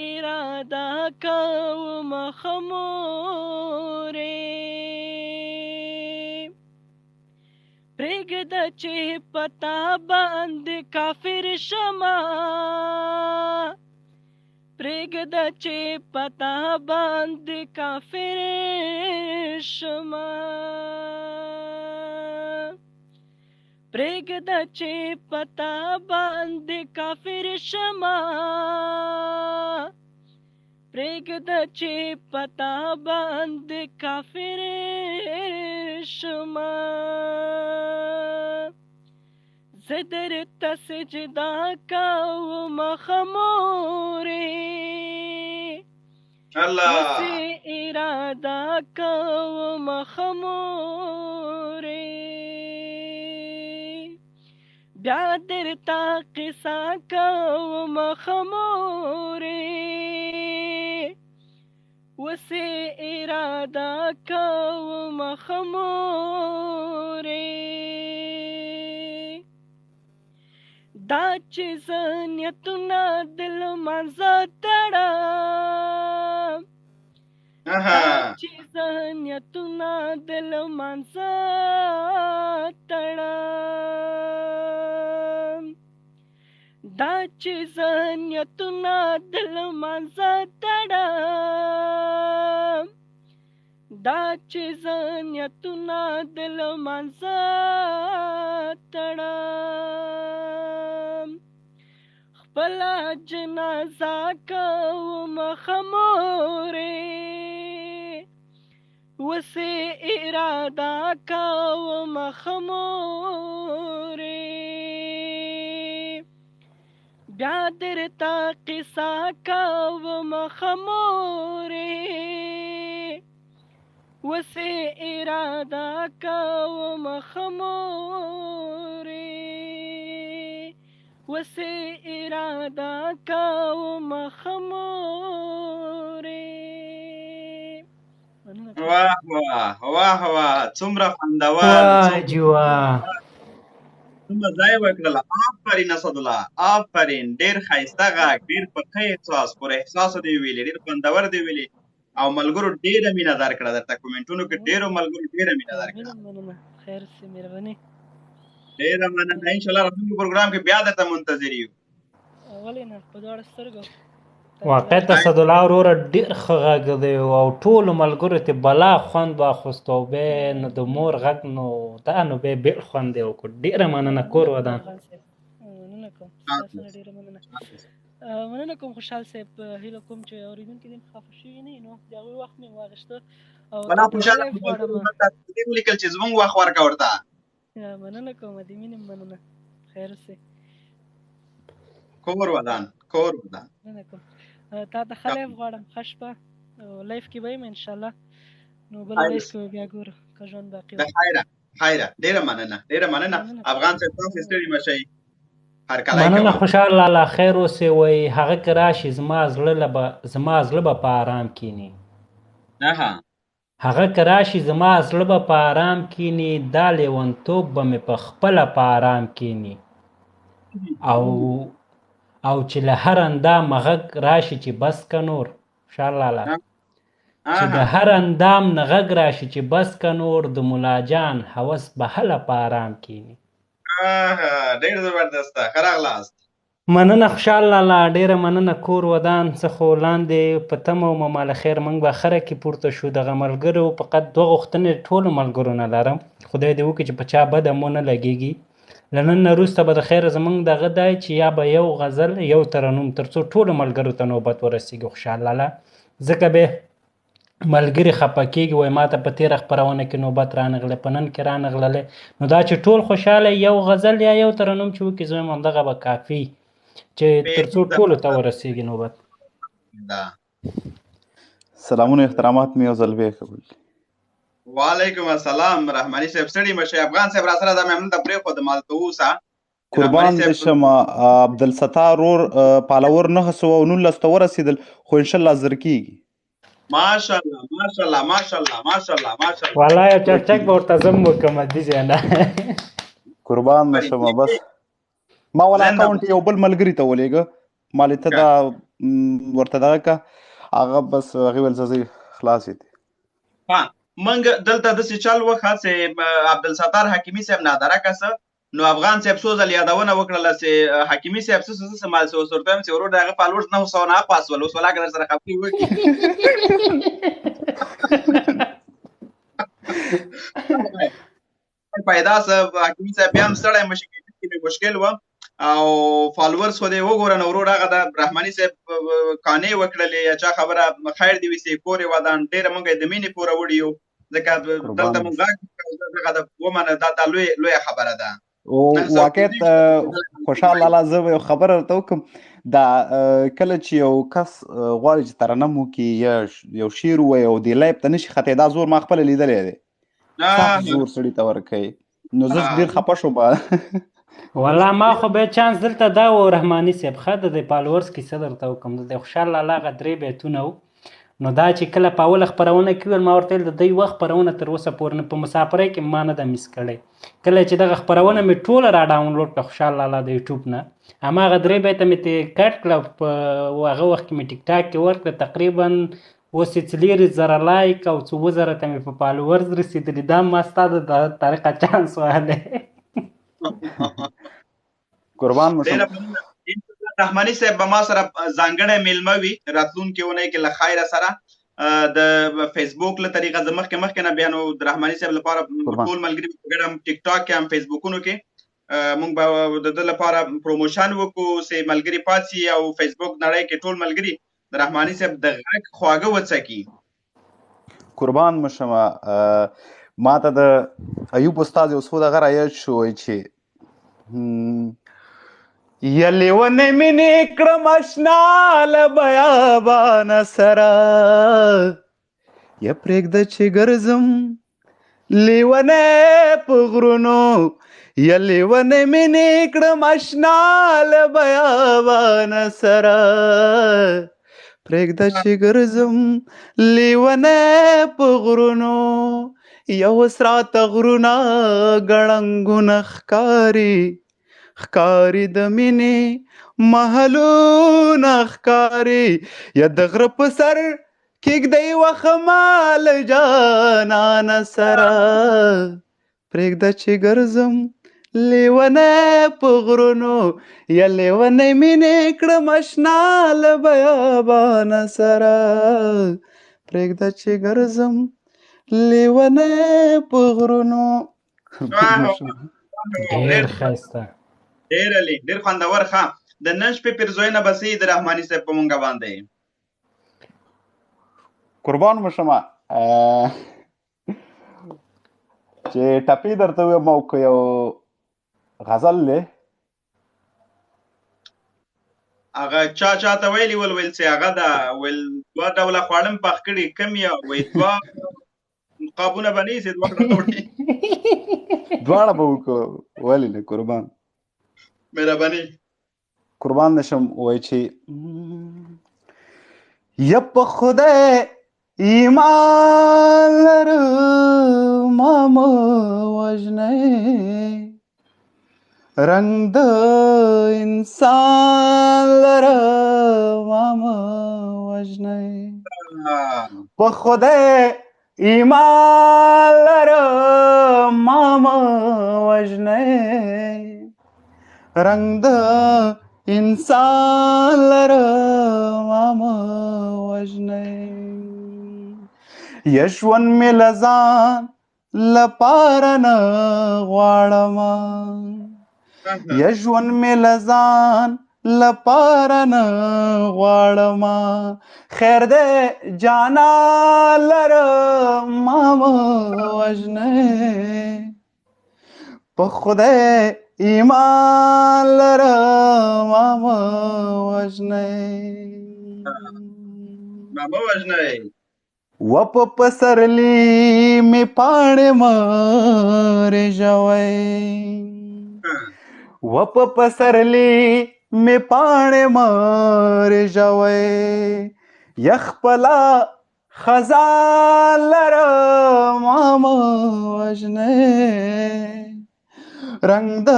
اراده کوم خمورې. پرېږده چې پتا باندې کافر شمه، پرېږده چې پتا باندې کافر شمه، پرېږده چې پتا باندې کافر شمه، پرېږده چې پتا باندې کافر شمه. زه درته سجده کوم خمورې، الله، اوس اراده کوم خمورې، بیا درته قصه کوم خمورې، اوس اراده کوم خمورې. دا چې زه نیتونه د لمانځه تړم، دا چې زه نیتونه د لمانځه تړم، دا چې زه نیتونه د لمانځه تړم، دا چې زه نیتونه د لمانځه تړم، خپله جنازه کوم خمورې، اوس اراده کوم خمورې، بیا درته قصه کوم خمورې، اوس اراده کوم خمورې، اوس اراده کوم خمورې. واه واه واه واه، څومره خوندور، واه جی واه، څومره ځای وکړله. آفرین اسدالله، آفرین، ډېر ښایسته غږ، ډېر په ښه احساس، پر احساس دې ویلي، ډېر خوندور دې ویلي، او ملګرو ډېره مینه درکړه درته. کومنټونو کې ډېرو ملګرو ډېره مینه درکړه. مننه، خیر سي، مهرباني. ډېره مننه، ان شاء الله راتلونکي پروګرام کې بیا درته منتظر یو. ولې نه، په دواړو سترګو. واقعیت اسدالله وروره ډېر ښه غږ دی او ټولو ملګرو ته بلا خوند واخیست او بیا نو د مور غږ نو دا نو بیا بېل خوند دی وکړو. ډېره مننه، کور ودان. مننه کوم ستاسو نه، ډېره مننه. مننه کوم خوشحال صاحب، هیله کوم چې اورېدونکي دې خفه شوي نه نو د هغوی وخت مې واخیسته. او بلا خوشحال دې ولیکل چې زمونږ وخت ورکه ورته. مننه کوم، د مینې مننه، خیر اوسې. کور ودان، کور ودان. مننه کوم، تا ته ښه life غواړم، ښه شپه. live کې به یم ان شاء الله، نو بل live کې بیا ګورو که ژوند باقي. د خیره خیره، ډیره مننه، ډیره مننه افغان صاحب، تاسو ستړي مه شئ. هرکلی مننه خوشحال لالا، خیر اوسې. وای هغه که راشي زما زړه له به زما زړه به په آرام کینی. هغه که راشي زما زړه به په آرام کینی، دا لیونتوب به مې په خپله په آرام کینی. او او چې له هر اندامه غږ راشي چې بس که نور، خوشحال لالا، چې د هر اندام نه غږ راشي چې بس که نور، د ملا جان هوس به هله په آرام کینی. ډېر زبردست، ښه راغلاست. مننه خوشحال لالا، ډېره مننه، کور ودان. څه خو لاندې په تمه وم، مال خیر موږ به اخره کې پورته شو. دغه ملګرو فقط دوه غوښتنې ټولو ملګرو نه لرم، خدای دې وکړي چې په چا بده مو نه لګېږي. له نن نه وروسته به د خیره زمونږ دغه دی چې یا به یو غزل یو ترنم، تر څو ټولو ملګرو ته نوبت ورسېږي خوشحال لالا، ځکه به ملګري خپه کېږي، وایي ما ته په تېره خپرونه کې نوبت رانغلی، په نن کې رانغللی. نو دا چې ټول خوشحاله یو غزل یا یو ترنم چې وکړي، زه وایم همدغه به کافي چې تر څو ټولو ته ورسېږي نوبت. سلامونه احترامات مې یو ځل بیا قبول. وعلیکم السلام رحماني صاحب، ستړي مه شئ. افغان صاحب را سره دا مې همدلته پرېښود، مالته اوسه. قربان دې شم عبدالستار ورور، پالور 919 ته ورسېدل، خو انشاءالله زر کېږي. ماشاءالله ماشاءالله ماشاءالله ماشاءالله ماشاءالله. والله یو چکچک به ورته زم وکړم دې ځای نه. قربان دې شم، بس ما ولا اکاونټ یو بل ملګري ته ولېږه، ما ته دا ورته دغه که هغه بس هغې ویل زه خلاص یې. ها موږ دلته داسې چل وښه چې عبدالستار حکیمي صاحب نادرکه سه، نو افغان صاحب څو ځل یادونه وکړله چې حکیمي صاحب څه څه څه مال څه اوس ورته وایم چې ورور د هغه فالورز 900 نه اخوا سول، اوس ولاکه در سره خبرې وکړي. پیدا سه حکیمي صاحب، بیا هم ستړی مه شي، کې مشکل و او فالورز خو دې وګوره. نو ورور هغه د رحماني صاحب کانې وکړلې، یا چا خبره خیر دې وي چې کور یې ودان. ډېره موږ یې د مینې پوره وړي یو، ځکه دلته موږ غږ دغه د ومنه، دا لوی لویه خبره ده. او واقعیت خوشحال لالا، زه یو خبره درته وکړم. دا کله چې یو کس غواړي چې ترنم وکړي یا یو شعر ووایي او دې live ته نشي ختی، دا زور ما خپله لیدلی دی، سخت زور سړي ته ورکوي، نو زه ډېر خپه شوم. والله ما خو به چانس دلته دا و رحماني صاحب، ښه د فالورز کیسه درته وکړم. د خوشحال لالا هغه 3 بیتونه وو، نو دا چې کله په اوله خپرونه کې ویل، ما ورته ویل د دوی یوه خپرونه تر اوسه پورې نه په مسافرۍ کې ما نه ده miss کړې. کله چې دغه خپرونه مې ټوله را download کړه خوشحال لالا د یوټیوب نه، هماغه 3 بیته مې ترې cut کړه، په هغه وخت کې مې ټیک ټاک کې ورکړه، تقریبا اوس یې 40,000 like او څه 7000 ته مې په followers رسېدلي. دا ما ستا د طریقه چانس وهلی. قربان مو شم. رحماني صاحب به ما سره ځانګړی میلمه وي راتلونکې اونۍ کې له خیره سره د فیسبوک له طریقه. زه مخکې مخکې نه بیا نو د رحماني صاحب لپاره ټول ملګري په ګډه هم ټیک ټاک کې هم فیسبوکونو کې موږ به د ده لپاره promotion وکړو چې ملګري پاڅي او فیسبوک نړۍ کې ټول ملګري د رحماني صاحب د غږ خواږه وڅکي. قربان مو شم. ما ته د ایوب استاد یو څو دغه رایاد شو چې یا لیونی مینې کړم اشنا له بیابانه سره، یا پرېږده چې ګرځم لیونی په غرونو، یا لیونی مینې کړم اشنا له بیابانه سره، پرېږده چې ګرځم لیونی په غرونو، یو سراته غرونه ګړنګونه ښکاري، ښکاري د مینې محلونه ښکاري، یا د غره په سر کېږدۍ وخمه له جانانه سره، پرېږده چې ګرځم لیونی په غرونو، یا لیونی مینې کړم اشنا له بیابانه سره، پرېږده چې ګرځم لیونی په غرونو. ډېر ښایسته، ډېر عالي، ډېر خوندور. ښه، د نن شپې پیرزوینه به سي د رحماني صاحب په مونږ باندې؟ قربان مو شمه چې ټپې درته ووایم او که یو غزل دی. هغه چا چا ته ویلي ول، ویل چې هغه دا ویل دوه ډوله خواړه مې پخ کړي، کوم یو؟ وایي دوه قابونه به نه یې دواړه راوړي. دواړه به وکړو، ولې نه. قربان، مهرباني. قربان نشم. وای چې یا په خدای ایمان لرم ما مه وژنئ، رنګ د انسان لرم ما مه وژنئ، په خدای ایمان لرم ما مه وژنئ، رنګ د انسان لرم ما مه وژنئ، یا ژوند مې له ځان لپاره نه غواړم، یا ژوند مې له ځان لپاره نه غواړم، خیر دی جانا لرم ما مه وژنئ، په خدای ایمان لرم ما مه وژنئ، ما مه وژنئ. و په پسرلي مې پاڼې مه رژوئ، و په پسرلي مې پاڼې مه رژوئ، یخ خپله خزان لرم ما مه وژنئ، رنګ د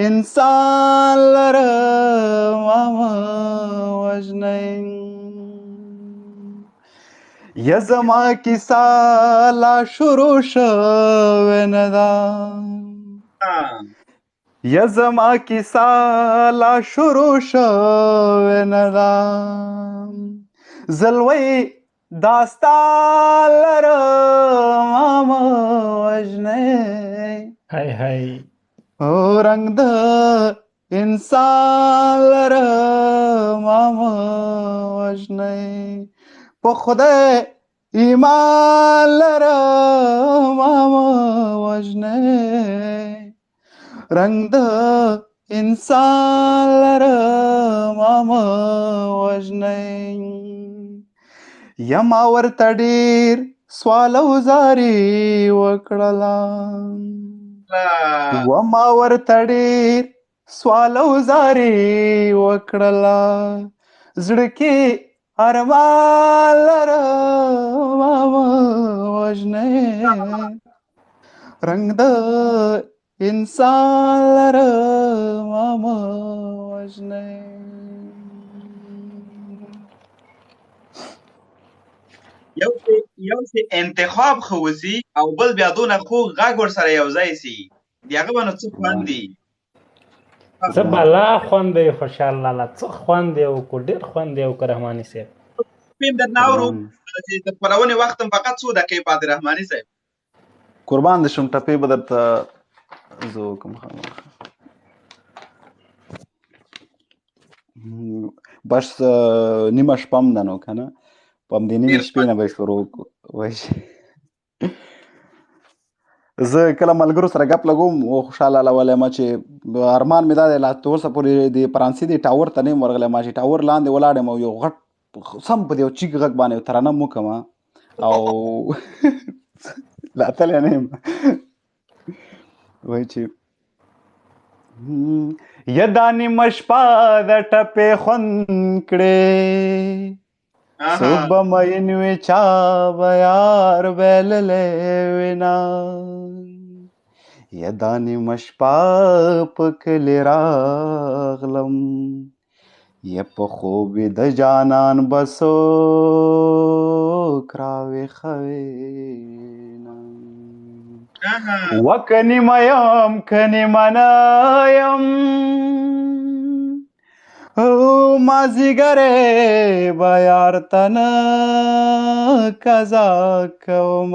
انسان لرم ما مه وژنئ، یا زما کیسه لا شروع شوې نه ده، یا زما کیسه لا شروع شوې نه ده، زلوی داستان لرم ما مه وژنئ، های های، او رنګ د انسان لرم ما مه وژنئ، په خدای ایمان لرم ما مه وژنئ، رنګ د انسان لرم ما مه وژنئ، یا ما ورته ډېر سوال او زاري وکړله، و ما ورته ډېر سوال او زاري وکړله، زړه کې ارمان لرم ما مه وژنئ، رنګ د انسان لرم ما مه وژنئ. یو څه انتخاب ښه وسي او بل بیا دونه خوږ غږ ورسره یو ځای سي، د هغه به نو څه خوند دي. څه بلا خوند دی خوشحال لالا، څه خوند یې وکړو، ډېر خوند یې وکړو رحماني صاحب. پیم درنه اورو چې د خپرونې وخت هم فقط څو دقیقې پاتې. رحماني صاحب قربان دې شم، ټپې به درته زه وکړم خامخا. بس نیمه شپه هم ده نو که نه، په همدې نیمې شپې نه به یې شروع وکړو. وایي زه کله ملګرو سره ګپ لګوم او خوشحاله لاله ما چې ارمان مې دا دی، لا تر اوسه پورې د فرانسې د ټاور ته نه یم ورغلی. ما چې ټاور لاندې ولاړ یم او یو غټ سم په دې یو چیک غږ باندې یو ترنم وکړم او لا تللی نه یم. وایي چې یا دا نیمه شپه د ټپې خوند کړې، څوک به مین وي چا به یار بللی وینا، یا دا نیمه شپه په کلي راغلم، یا په خوب د جانان به څوک راویښوي نه. وکنی میم کنی منایم او مازیګره به یار ته نه قضا کوم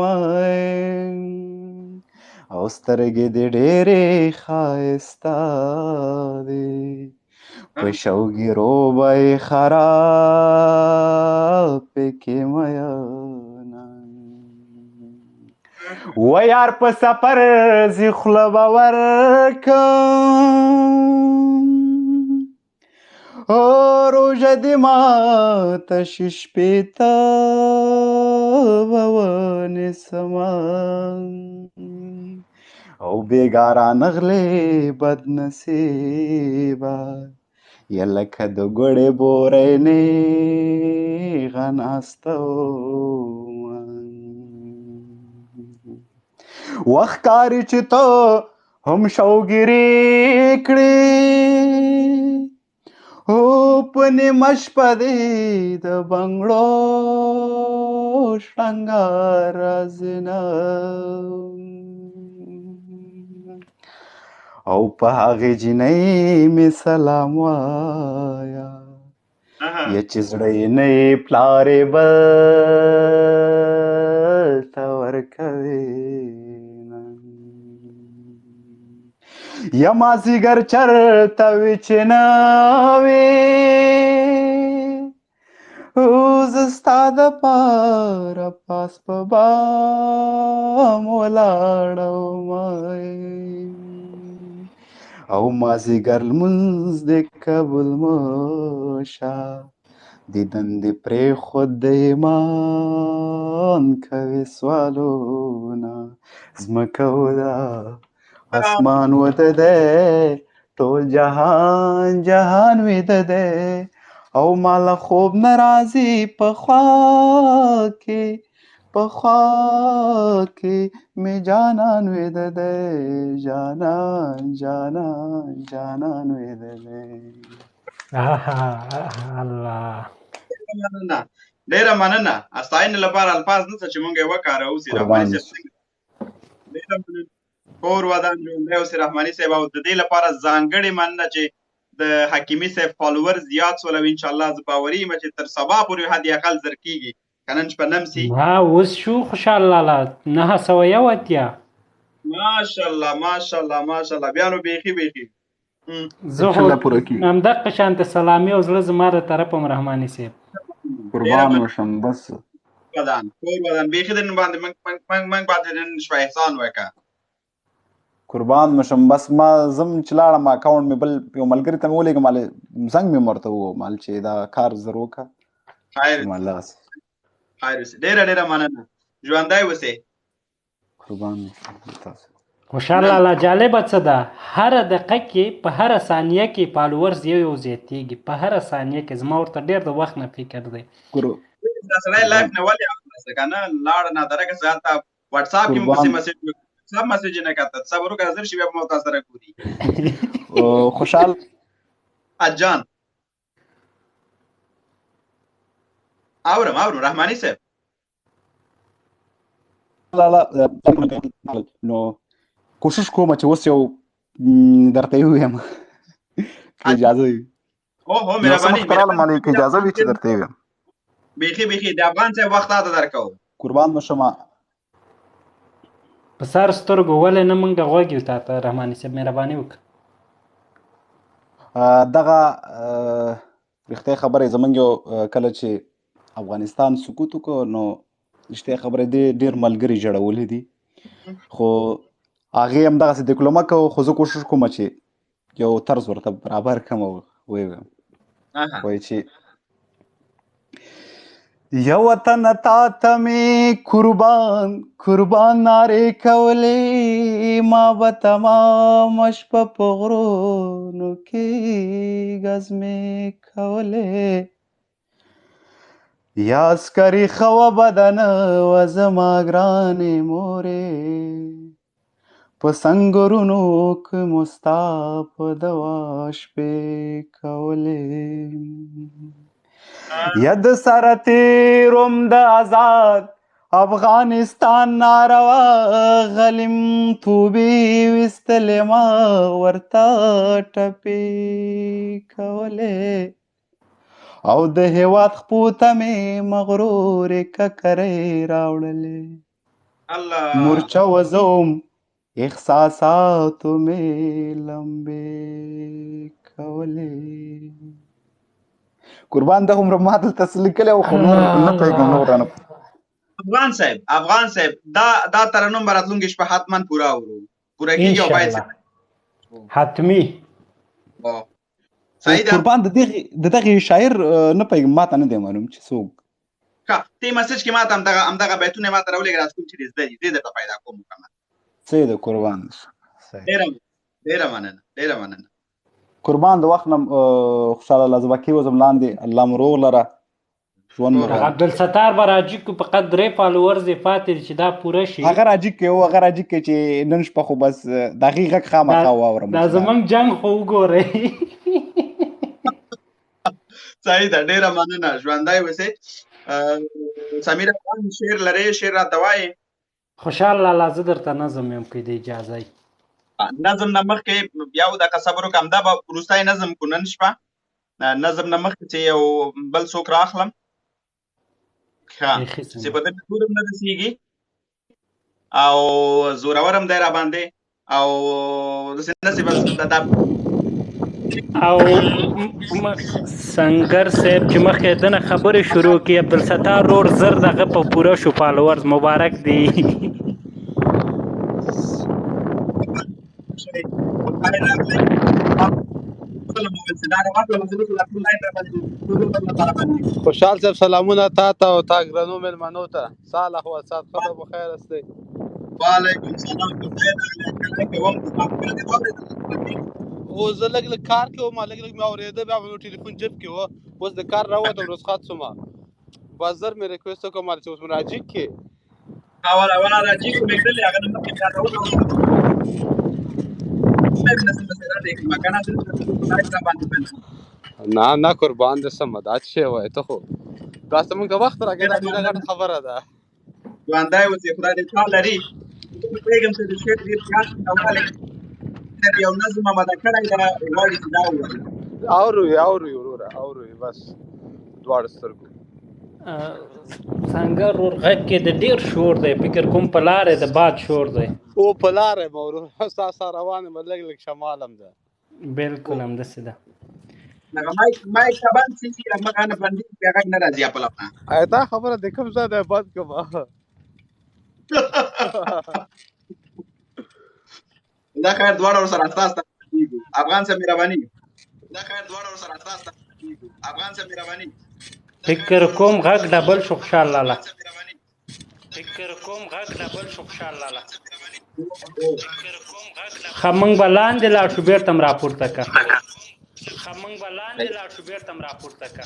او سترګې دې ډېرې ښایسته دي، په شوګیرو به یې خراب کې میانه. و یار په سفر ځي خوله به ورکم، او روژه دې ماته شي شپې ته به ونیسم، او بېګا رانغلې بد نصیبه، یا لکه د ګوړې بورۍ نېغه ناسته وم. وخت کاري چې ته هم شوګیرې کړې، او په نیمه شپه دې د بنګړو شرنګا راځي نه، او په هغې جینۍ مې سلام وایا یا چې زړه یې نه یې پلار یې بل ته ورکوي. یا مازیګر چرته وي چې نه وي، او زه ستا دپاره پاس په بام ولاړوم، او مازیګر لمونځ دې قبول مه شه، دیدن دې پرېښود د ایمان کوي سوالونه. ځمکه وده اسمان وده دی، ټول جهان جهان ویده دی، او ماله خوب نه راځي په خوا کې، په خوا کې مې جانان ویده دی، جانان جانان جانان ویده دی. الله، مننه، ډیره مننه. ستاینې لپاره الفاظ نشته چې مونږ یې وکاروو. سي رحماني صاحب، ډیره مننه، کور ودان، ژوندی اوسې رحماني صاحب. او د دې لپاره ځانګړې مننه چې د حکیمي صاحب فالوور زیات سول، او انشاءالله زه باوري یم چې تر سبا پورې حد اقل زر کېږي، که نن شپه نم سي. ها اوس شو خوشحال لالا 981. ماشاءالله ماشاءالله ماشاءالله، بیا نو بیخي بیخي زه خو همدغه شانته سلامي او زړه زما د طرفه هم رحماني صاحب. قربان وشم بس. ودان، کور ودان، بیخي د نن باندې موږ باندې نن شپه احسان وکړه. قربان مشم بس. ما زم چې لاړم اکاونټ مې بل یو ملګري ته مې ولېږه، مال زنګ مې ورته وویل مال چې دا کار زر وکړه. خیر خیر اوسې، ډېره ډېره مننه، ژوندی اوسې. قربان مشم تاسو. خوشحال لالا، جالبه څه ده، هره دقیقه کې په هره ثانیه کې فالوورز یو یو زیاتېږي، په هره ثانیه کې. زما ورته ډېر د وخت نه فکر دی. دا سړی لایف نه ولې اخلي که نه لاړه نادرکه څه، هلته واتساپ کې مو پسې مسیج واتساپ مسیج نه کاته. صبر وکړه، زر شي بیا به مو تاسو سره ګوري. خوشحال اجان، اورم اورم رحماني صاحب. لالا نو کوشش کوم چې اوس یو درته ووایم که اجازه وي. هو هو، مهرباني. مالې که اجازه وي چې درته ووایم. بیخي بیخي، د افغان صاحب وخت تاته درکوم. قربان مو شم. په سر سترګو، ولې نه، مونږ غوږ یو تاته رحماني صاحب، مهرباني وکړه. دغه رښتیا خبره، زمونږ یو کله چې افغانستان سقوط وکړ نو رښتیا خبره دې ډېر ملګري ژړولي دي، خو هغې هم دغسې دیکلومه کوو، خو زه کوشش کوم چې یو طرز ورته برابر کړم او ویې وایي چې یو وطن تا ته مې قربان قربان نارې کولې، ما به تمامه شپه په غرونو کې ګزمې کولې، یا عسکري ښه وه بدنه وه زما ګرانې مورې، په سنګرونو کې مو ستا په دوا شپې کولې، ید سره تېروم د ازاد افغانستان ناروا غلیم توبې وستلې ما ورته ټپې کولې او د هیواد خپو ته مې مغرورې ککرۍ راوړلې. الله. مورچه وزوم احساساتو مې لمبې کولې. قربان دغه عمر ما دلته څه لیکلی او خو نور نه پوهېږم، نور رانه افغان صاحب، افغان صاحب، دا ترنم به راتلونکې شپه حتما پوره اورو، پوره کېږي او باید حتمی. صحیح ده. قربان د دغه شاعر نه پوهېږم، ما ته نه دی معلوم چې څوک. ښه، ته مسج کې ما ته همدغه بیتونه ما ته راولېږه، راز کوم چې دې زده دي، زه درته پیدا کوم مکمل. صحیح ده قربان. ډېره مننه، ډېره مننه قربان. د وخت نه خوشاله الله زه به کېوځم لاندې، الله مو روغ لره، ژوند مو. عبدالستار به راجي کو، فقط 3 فالوورز یې پاتې دي چې دا پوره شي. هغه راجي کوي، هغه راجي کوي چې نن شپه خو بس د هغې غږ خامخا واورم. دا زمونږ جنګ خو وګورئ. صحیح ده، ډېره مننه، ژوندی اوسې. سمیر افغان شعر لرې؟ شعر راته وایې؟ خوشحال لالا، زه درته نظم یم که د اجازه. نظم نه مخکې بیا دغه صبر وکړم، دا به وروستی نظم کو نن شپه. نظم نه مخکې چې یو بل څوک راخلم، ښه چې په دې زور هم نه رسېږي او زورور هم دی را باندې او داسې نه چې بس دا او سنګر صاحب چې مخکې دنه خبرې شروع کړي، عبدالستار رور زر دغه په پوره شو فالوورز، مبارک دی. خوشحال صاحب سلامونه تا ته او تا ګرنو مېلمنو ته. سال احوال سات ښه ده، بخیر استئ. وعلیکم سلام. او زه لږ لږ کار کې وم، لږ لږ مې اورېده، بیا مې ټلیفون جیب کې و، اوس د کار راووتم، رخصت شوم، بس زر مې ریکویسټ وکړ چې اوس مې راجیګ کې. ولا ولا راجیګ مې کړلې، هغه نه مخکې راته نه نه قربان دې سم، دا څه شی وایې ته؟ خو دا څه موږ ته وخت راکړې، دا ډېره غټه خبره ده. ژوندی اوسې، خدای دې تا لري. پوهېږم چې د شعر ډېر زیات مینهوال یو نظم آماده کړی ده، غواړي چې دا ووایي. اورو یې، اورو یې وروره، اورو یې، بس دواړو سترګو. څنګه ورور غږ کې د ډېر شور دی، فکر کوم په لارې د باد شور دی. او په لاره یم وروره، ستا سره روان یم، لږ لږ شمال هم ده. بالکل همداسې ده. هغه مایک ته بند شي، هغه نه بندېږي، بیا غږ نه راځي خپله. دا خبره د کوم ځای دی بند کړم؟ دا خیر، دواړه ورسره استا افغان صاحب مهرباني. دا خیر، دواړه ورسره استا افغان صاحب مهرباني. فکر کوم غږ ډبل شو خوشحال لالا. فکر کوم غږ ډبل شو خوشحال لالا. ښه، موږ به لاندې لاړ شو، بېرته هم راپورته که. ښه، موږ به لاندې لاړ شو، بېرته هم راپورته که.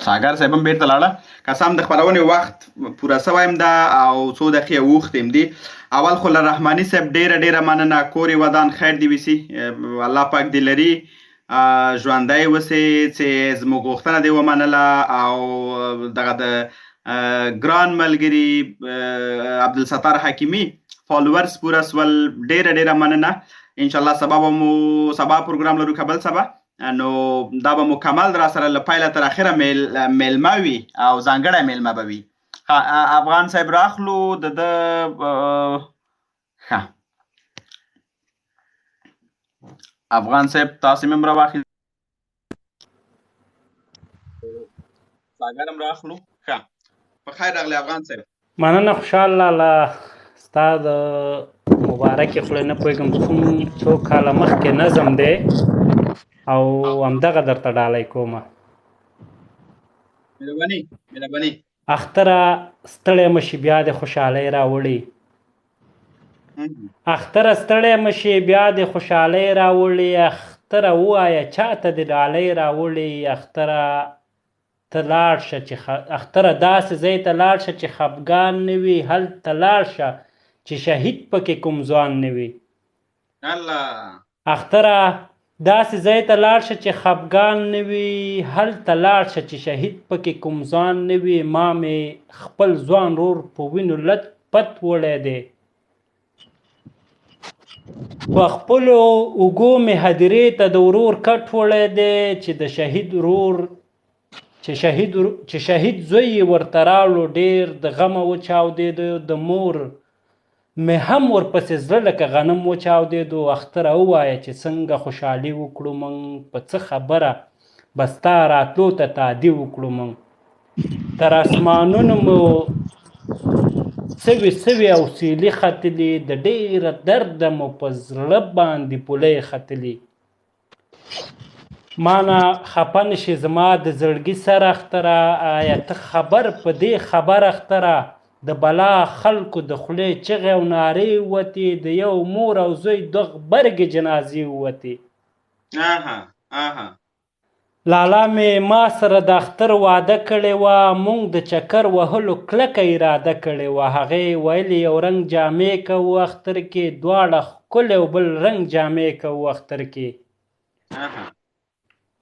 ساګر صاحب هم بیرته لاړه. قسم د خپرونې وخت پوره سوی هم ده او څو دقیقې اوښتې هم دي. اول خو له رحماني صاحب ډېره ډېره مننه، کور یې ودان، خیر دې ویسي، الله پاک دې لري، ژوندی اوسې چې زموږ غوښتنه دې ومنله او دغه د ګران ملګري عبدالستار حکیمي فالوورز پوره سول، ډېره ډېره مننه. ان شاء الله سبا به مو سبا پروګرام لرو که بل سبا، نو دا به مکمل را سره له پیله تر اخره میلمه وي او ځانګړی میلمه به وي. افغان صاحب راخلو د ده. ښه افغان صاحب تاسو مې هم راواخلي، ساګر هم راخلو. ښه، په خیر راغلی افغان صاحب. مننه خوشحال لالا، ستا د مبارکې خولې نه پوهېږم کوم څو کاله مخکې نظم دی او همدغه درته ډالۍ کومه. مهرباني، مهرباني. اختره ستړی مشي بیا د خوشحالۍ راوړي. اختره ستړی مشي بیا د خوشحالۍ راوړي. اختره ووایه چاته د ډالۍ راوړي. اختره ته لاړ شه چې اختره داسې ځای ته لاړ شه چې خفګان نه وي، هلته لاړ شه چې شهید پکې کوم ځوان نه وي. الله. اختره داسې ځای ته لاړ شه چې خفګان نه وي، هلته لاړ شه چې شهید پکې کوم ځوان نه وي. ما مې خپل ځوان ورور په وینو لت پت وړی دی، په خپلو اوږو مې هدیرې ته د ورور کټ وړی دی، چې د شهید ورور چې شهید زوی یې ورته راوړو ډېر د غمه وچاودېدو، د مور مې هم ورپسې زړه لکه غنم وچاودېدو. اختره ووایه چې څنګه خوشحالي وکړو موږ، په څه خبره به ستا راتلو ته تادي وکړو موږ. تر اسمانونو مو سوي سوي او سیلي ختلي، د ډېره درده مو په زړه باندې پولۍ ختلي. مانه خپه نشې زما د زړګي سر اختره، آیا ته خبر په دې خبر اختره؟ د بلا خلکو د خولې چغې او نارې ووتې، د یو مور او زوی دوه غبرګې جنازې ووتې. اها اها لالا مې ما سره د اختر وعده کړې وه، مونږ د چکر وهلو کلکه اراده کړې وه. هغې ویلې یو رنګ جامې کوو اختر کې، دواړه ښکلی او بل رنګ جامې کوو اختر کې. اها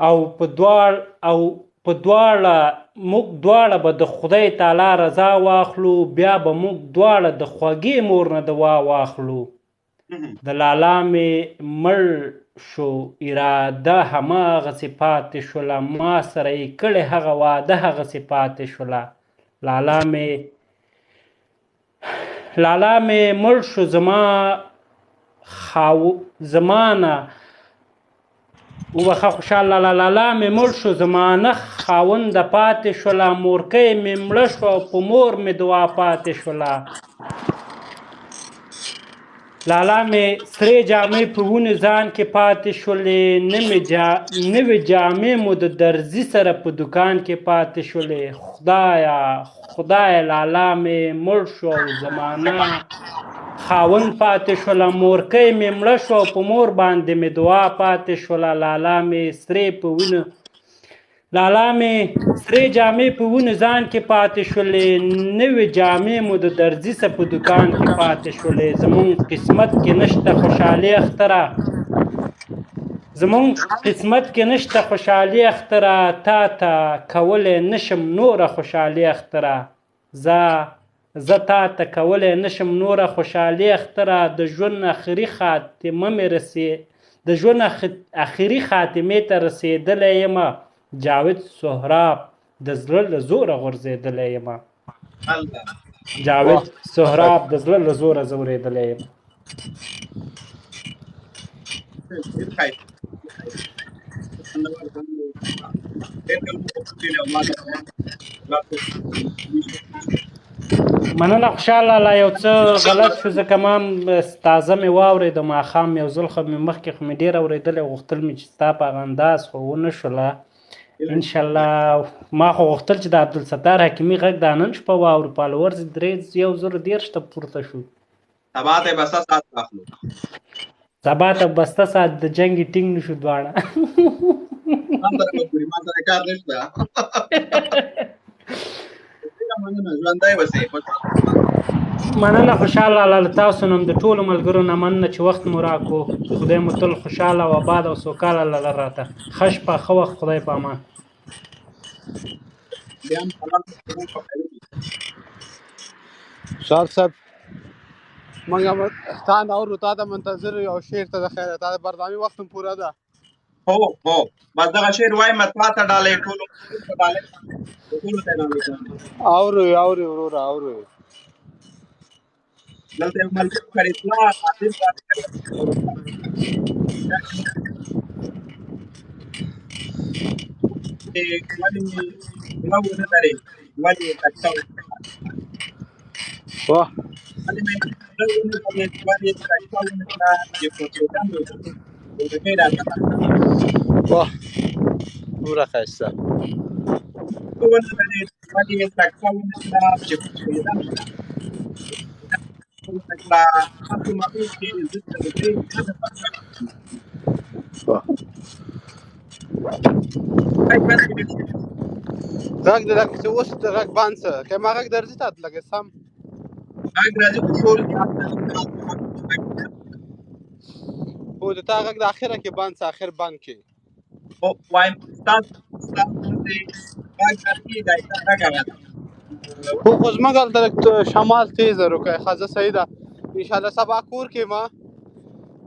او په دواړ او په دواړه موږ دواړه به د خدای تعالی رضا واخلو، بیا به موږ دواړه د خوږې مور نه دعا واخلو. د لالا مې مړ شو اراده هماغسې پاتې شوله، ما سره یې کړې هغه وعده هغسې پاتې شوله. لالا مې مړ شو زما خاو زما نه وبخښه خوشحال لالا، لالا مې مړ شو زما نه خاونده پاتې شوله، مورکۍ مې مړه شوه او په مور مې دعا پاتې شوله. لالا مې سرې جامې په ونې ځان کې پاتې شولې، نوې جامې مو د درزي سره په دکان کې پاتې شولې. خدایا خدایا لالا مې مړ شو او زمانه خاوند پاتې شوله، مورکۍ مې مړه شوه او په مور باندې مې دعا پاتې شوله. لالا مې سرې په وینو لالا مې سرې جامې په ونو ځان کې پاتې شولې، نوې جامې مو د درزي سه په دکان کې پاتې شولې. زمونږ قسمت کې نشته خوشحالي اختره، زمونږ قسمت کې نشته خوشحالي اختره، تا ته کولی نشم نوره خوشحالي اختره. زه تا ته کولی نشم نوره خوشحالي اختره، د ژوند اخري خاتمه مې رسې د ژوند اخري خاتمې ته رسېدلی یم. جاوید سهراب د زړه له زوره غورځېدلی یم. الله جاوید سهراب د زړه له زوره ځورېدلی یم. ډېر ښایسته. ډېر کم او ما ته مننه خوشحال لالا، یو څه غلط شو ځکه ما هم تازه مې واورېده ماښام یو ځل، خو مې مخکې خو مې ډېر اورېدلی، غوښتل مې چې ستا په هغه انداز خو ونه شوله. انشاءالله ما خو غوښتل چې د عبدالستار حکیمي غږ دا نن شپه واورو. فالوورز 3030 ته پورته شو. سبا ته بسته ساعت واخلو. سبا ته بسته ساعت د جنګ ټینګ نشو دواړه. ما سره به ګوري، ما سره کار نشته. ډېره مننه، ژوندی اوسئ. مننه خوشحال لالا، له تاسو نه هم د ټولو ملګرو نه مننه چې وخت مو راکړو. خدای مو تل خوشحاله او اباد او سوکاله لره راته. ښه شپه، ښه وخت، خدای په امان. بیا هم سلام په خیر. شار صاحب مونږ تا نه اورو، تا ته منتظر یو شعر ته د خیره، تا د برنامې وخت هم پوره ده. هو هو، بس دغه شعر وایم، تا ته ډالۍ، ټولو ته ډالۍ، ټولو ته ډالۍ کوم. اورو اورو وروره اورو. دلته یو ملګری خریدلا عادل چې ولې زړه ونه لرې، ولې سکته وکړه؟ واه ولې مې زړه ونه لرې، ولې سکته ونه کړه چې پوهېدم ورکۍ راته. واه پوره ښایسته. زړه ونه لرې، ولې سکته ونه کړه چې پوهېدم ونه کړه. تاسو مخلوق چې زه تر دې حده واه پرمختګ بند. غږ د لکه چې اوس د غږ بند سه که ما غږ درځي تا ته لکه سم غږ راځي خو شور زیات دی. هو او د تا غږ د اخره کې بند سه، اخر بند کې. او وایم تاسو غږ راځي، دا غږ هغه ده. خو زموږ هلته لږ شمال تیز ده روکه. ښه، زه صحیح ده، انشاءالله سبا کور کې ما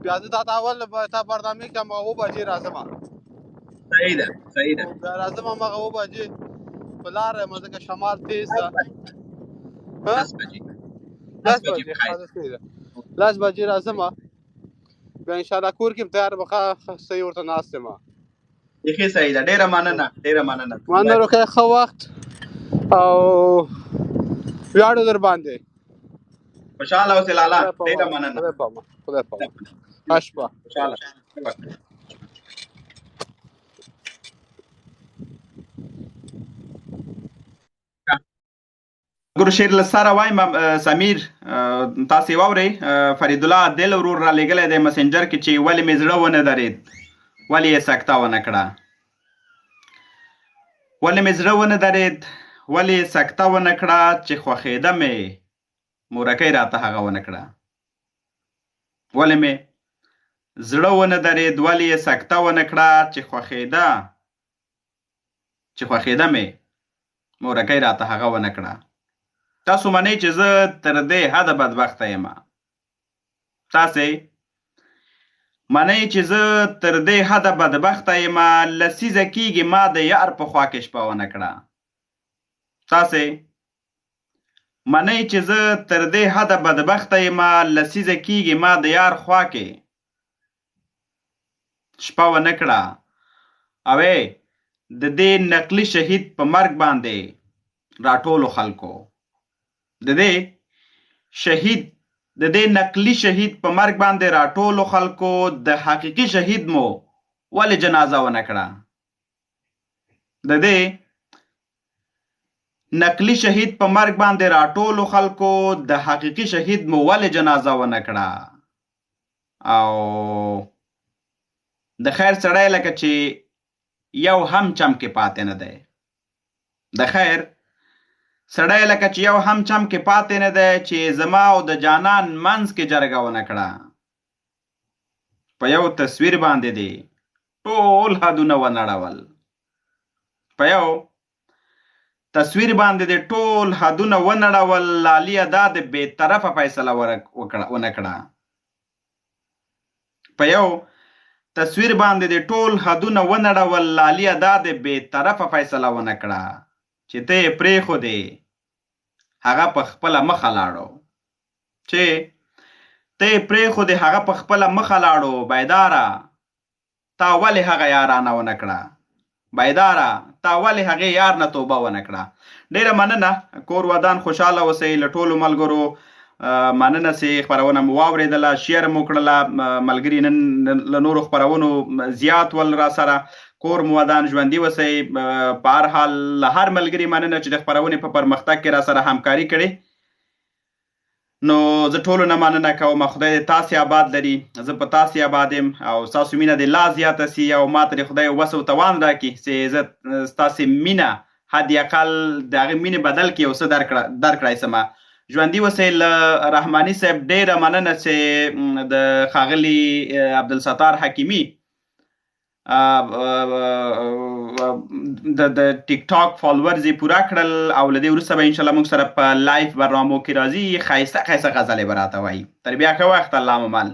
بیا زه تا ته اول تا برنامې کې هماغه 7 بجې راځم. صحیح ده، صحیح ده. بیا راځم هماغه 7 بجې، په لاره یم ځکه شمال تیز ده. 10 بجې. 10 بجې، ښه صحیح ده، 10 بجې راځم بیا انشاءالله کور کې تیار به ښه صحیح ورته ناست یم. بیخي صحیح ده، ډېره مننه، ډېره مننه. مننه روکه، ښه وخت او ویاړو در باندې. خوشحاله اوسې لالا، ډېره مننه. خدای پامان، خدای پامان، ښه شپه. خوشحاله. ګورو شعر له سره وایم، سمیر تاسو واورئ. فرید الله عادل ورور را لېږلی دی مسنجر کې چې ولې مې زړه ونه درېد، ولې یې سکته ونه کړه. ولې مې زړه ونه درېد، ولې یې سکته ونه کړه، چې خوښېده مې مورکۍ راته هغه ونه کړه. ولې مې زړه ونه درېد، ولې یې سکته ونه کړه، چې خوښېده مې مورکۍ راته هغه ونه کړه. تاسو منئ چې زه تر دې حده بدبخته یم؟ تاسې منئ چې زه تر دې حده بدبخته یم؟ لسیزه کېږي ما د یار په خوا کې شپه ونه کړه. تاسې منئ چې زه تر دې حده بدبخته یم؟ لسیزه کېږي ما د یار خوا کې شپه ونه کړه. او د دې نقلي شهید په مرګ باندې راټولو خلکو، د دې نقلي شهید په مرګ باندې راټولو خلکو د حقیقي شهید مو ولې جنازه ونه کړه؟ د دې نقلي شهید په مرګ باندې راټولو خلکو د حقیقي شهید مو ولې جنازه ونه کړه؟ او د خیر سړی لکه چې یو هم چم کې پاتې نه دی، د خیر سړی لکه چې یو هم چم کې پاتې نه دی، چې زما او د جانان منځ کې جرګه ونه کړه. په یو تصویر باندې دی ټول حدونه ونړول، په یو تصویر باندې دی ټول حدونه ونړول، لالیه دا د بې طرفه فیصله ونه کړه. په یو تصویر باندې د ټول حدونه ونړول، لالیه دا د بې طرفه فیصله ونه کړه. چې ته یې پرېښودې هغه په خپله مخه لاړو، چې ته یې پرېښودې هغه په خپله مخه لاړو، بیداره تا ولې هغه یارانه ونه کړه، بیداره تا ولې هغې یار نه توبه ونه کړه. ډېره مننه، کور ودان، خوشحاله اوسئ. له ټولو ملګرو مننه چې خپرونه مو واورېدله، شیر مو کړله. ملګري نن له نورو خپرونو زیات ول را سره. کور مو ودان، ژوندي اوسئ. په هر حال له هر ملګري مننه چې د خپرونې په پرمختګ کې را سره همکاري کړې. نو زه ټولو نه مننه کوم، خدای دې تاسې آباد لري، زه په تاسې آباد یم او ستاسو مینه دې لا زیاته سي او ما ته دې خدای وس او توان راکړي چې زه ستاسې مینه حد اقل د هغې مینې بدل کې یو څه درکړای سم. ژوندي اوسئ. له رحماني صاحب ډېره مننه چې د ښاغلي عبدالستار حکیمي د ټیک ټاک فالوورز یې پوره کړل او له دې وروسته به انشاءالله موږ سره په لایف برنامو کې راځي، ښایسته ښایسته غزلې به راته وایي. تر بیا ښه وخت، الله مو مل.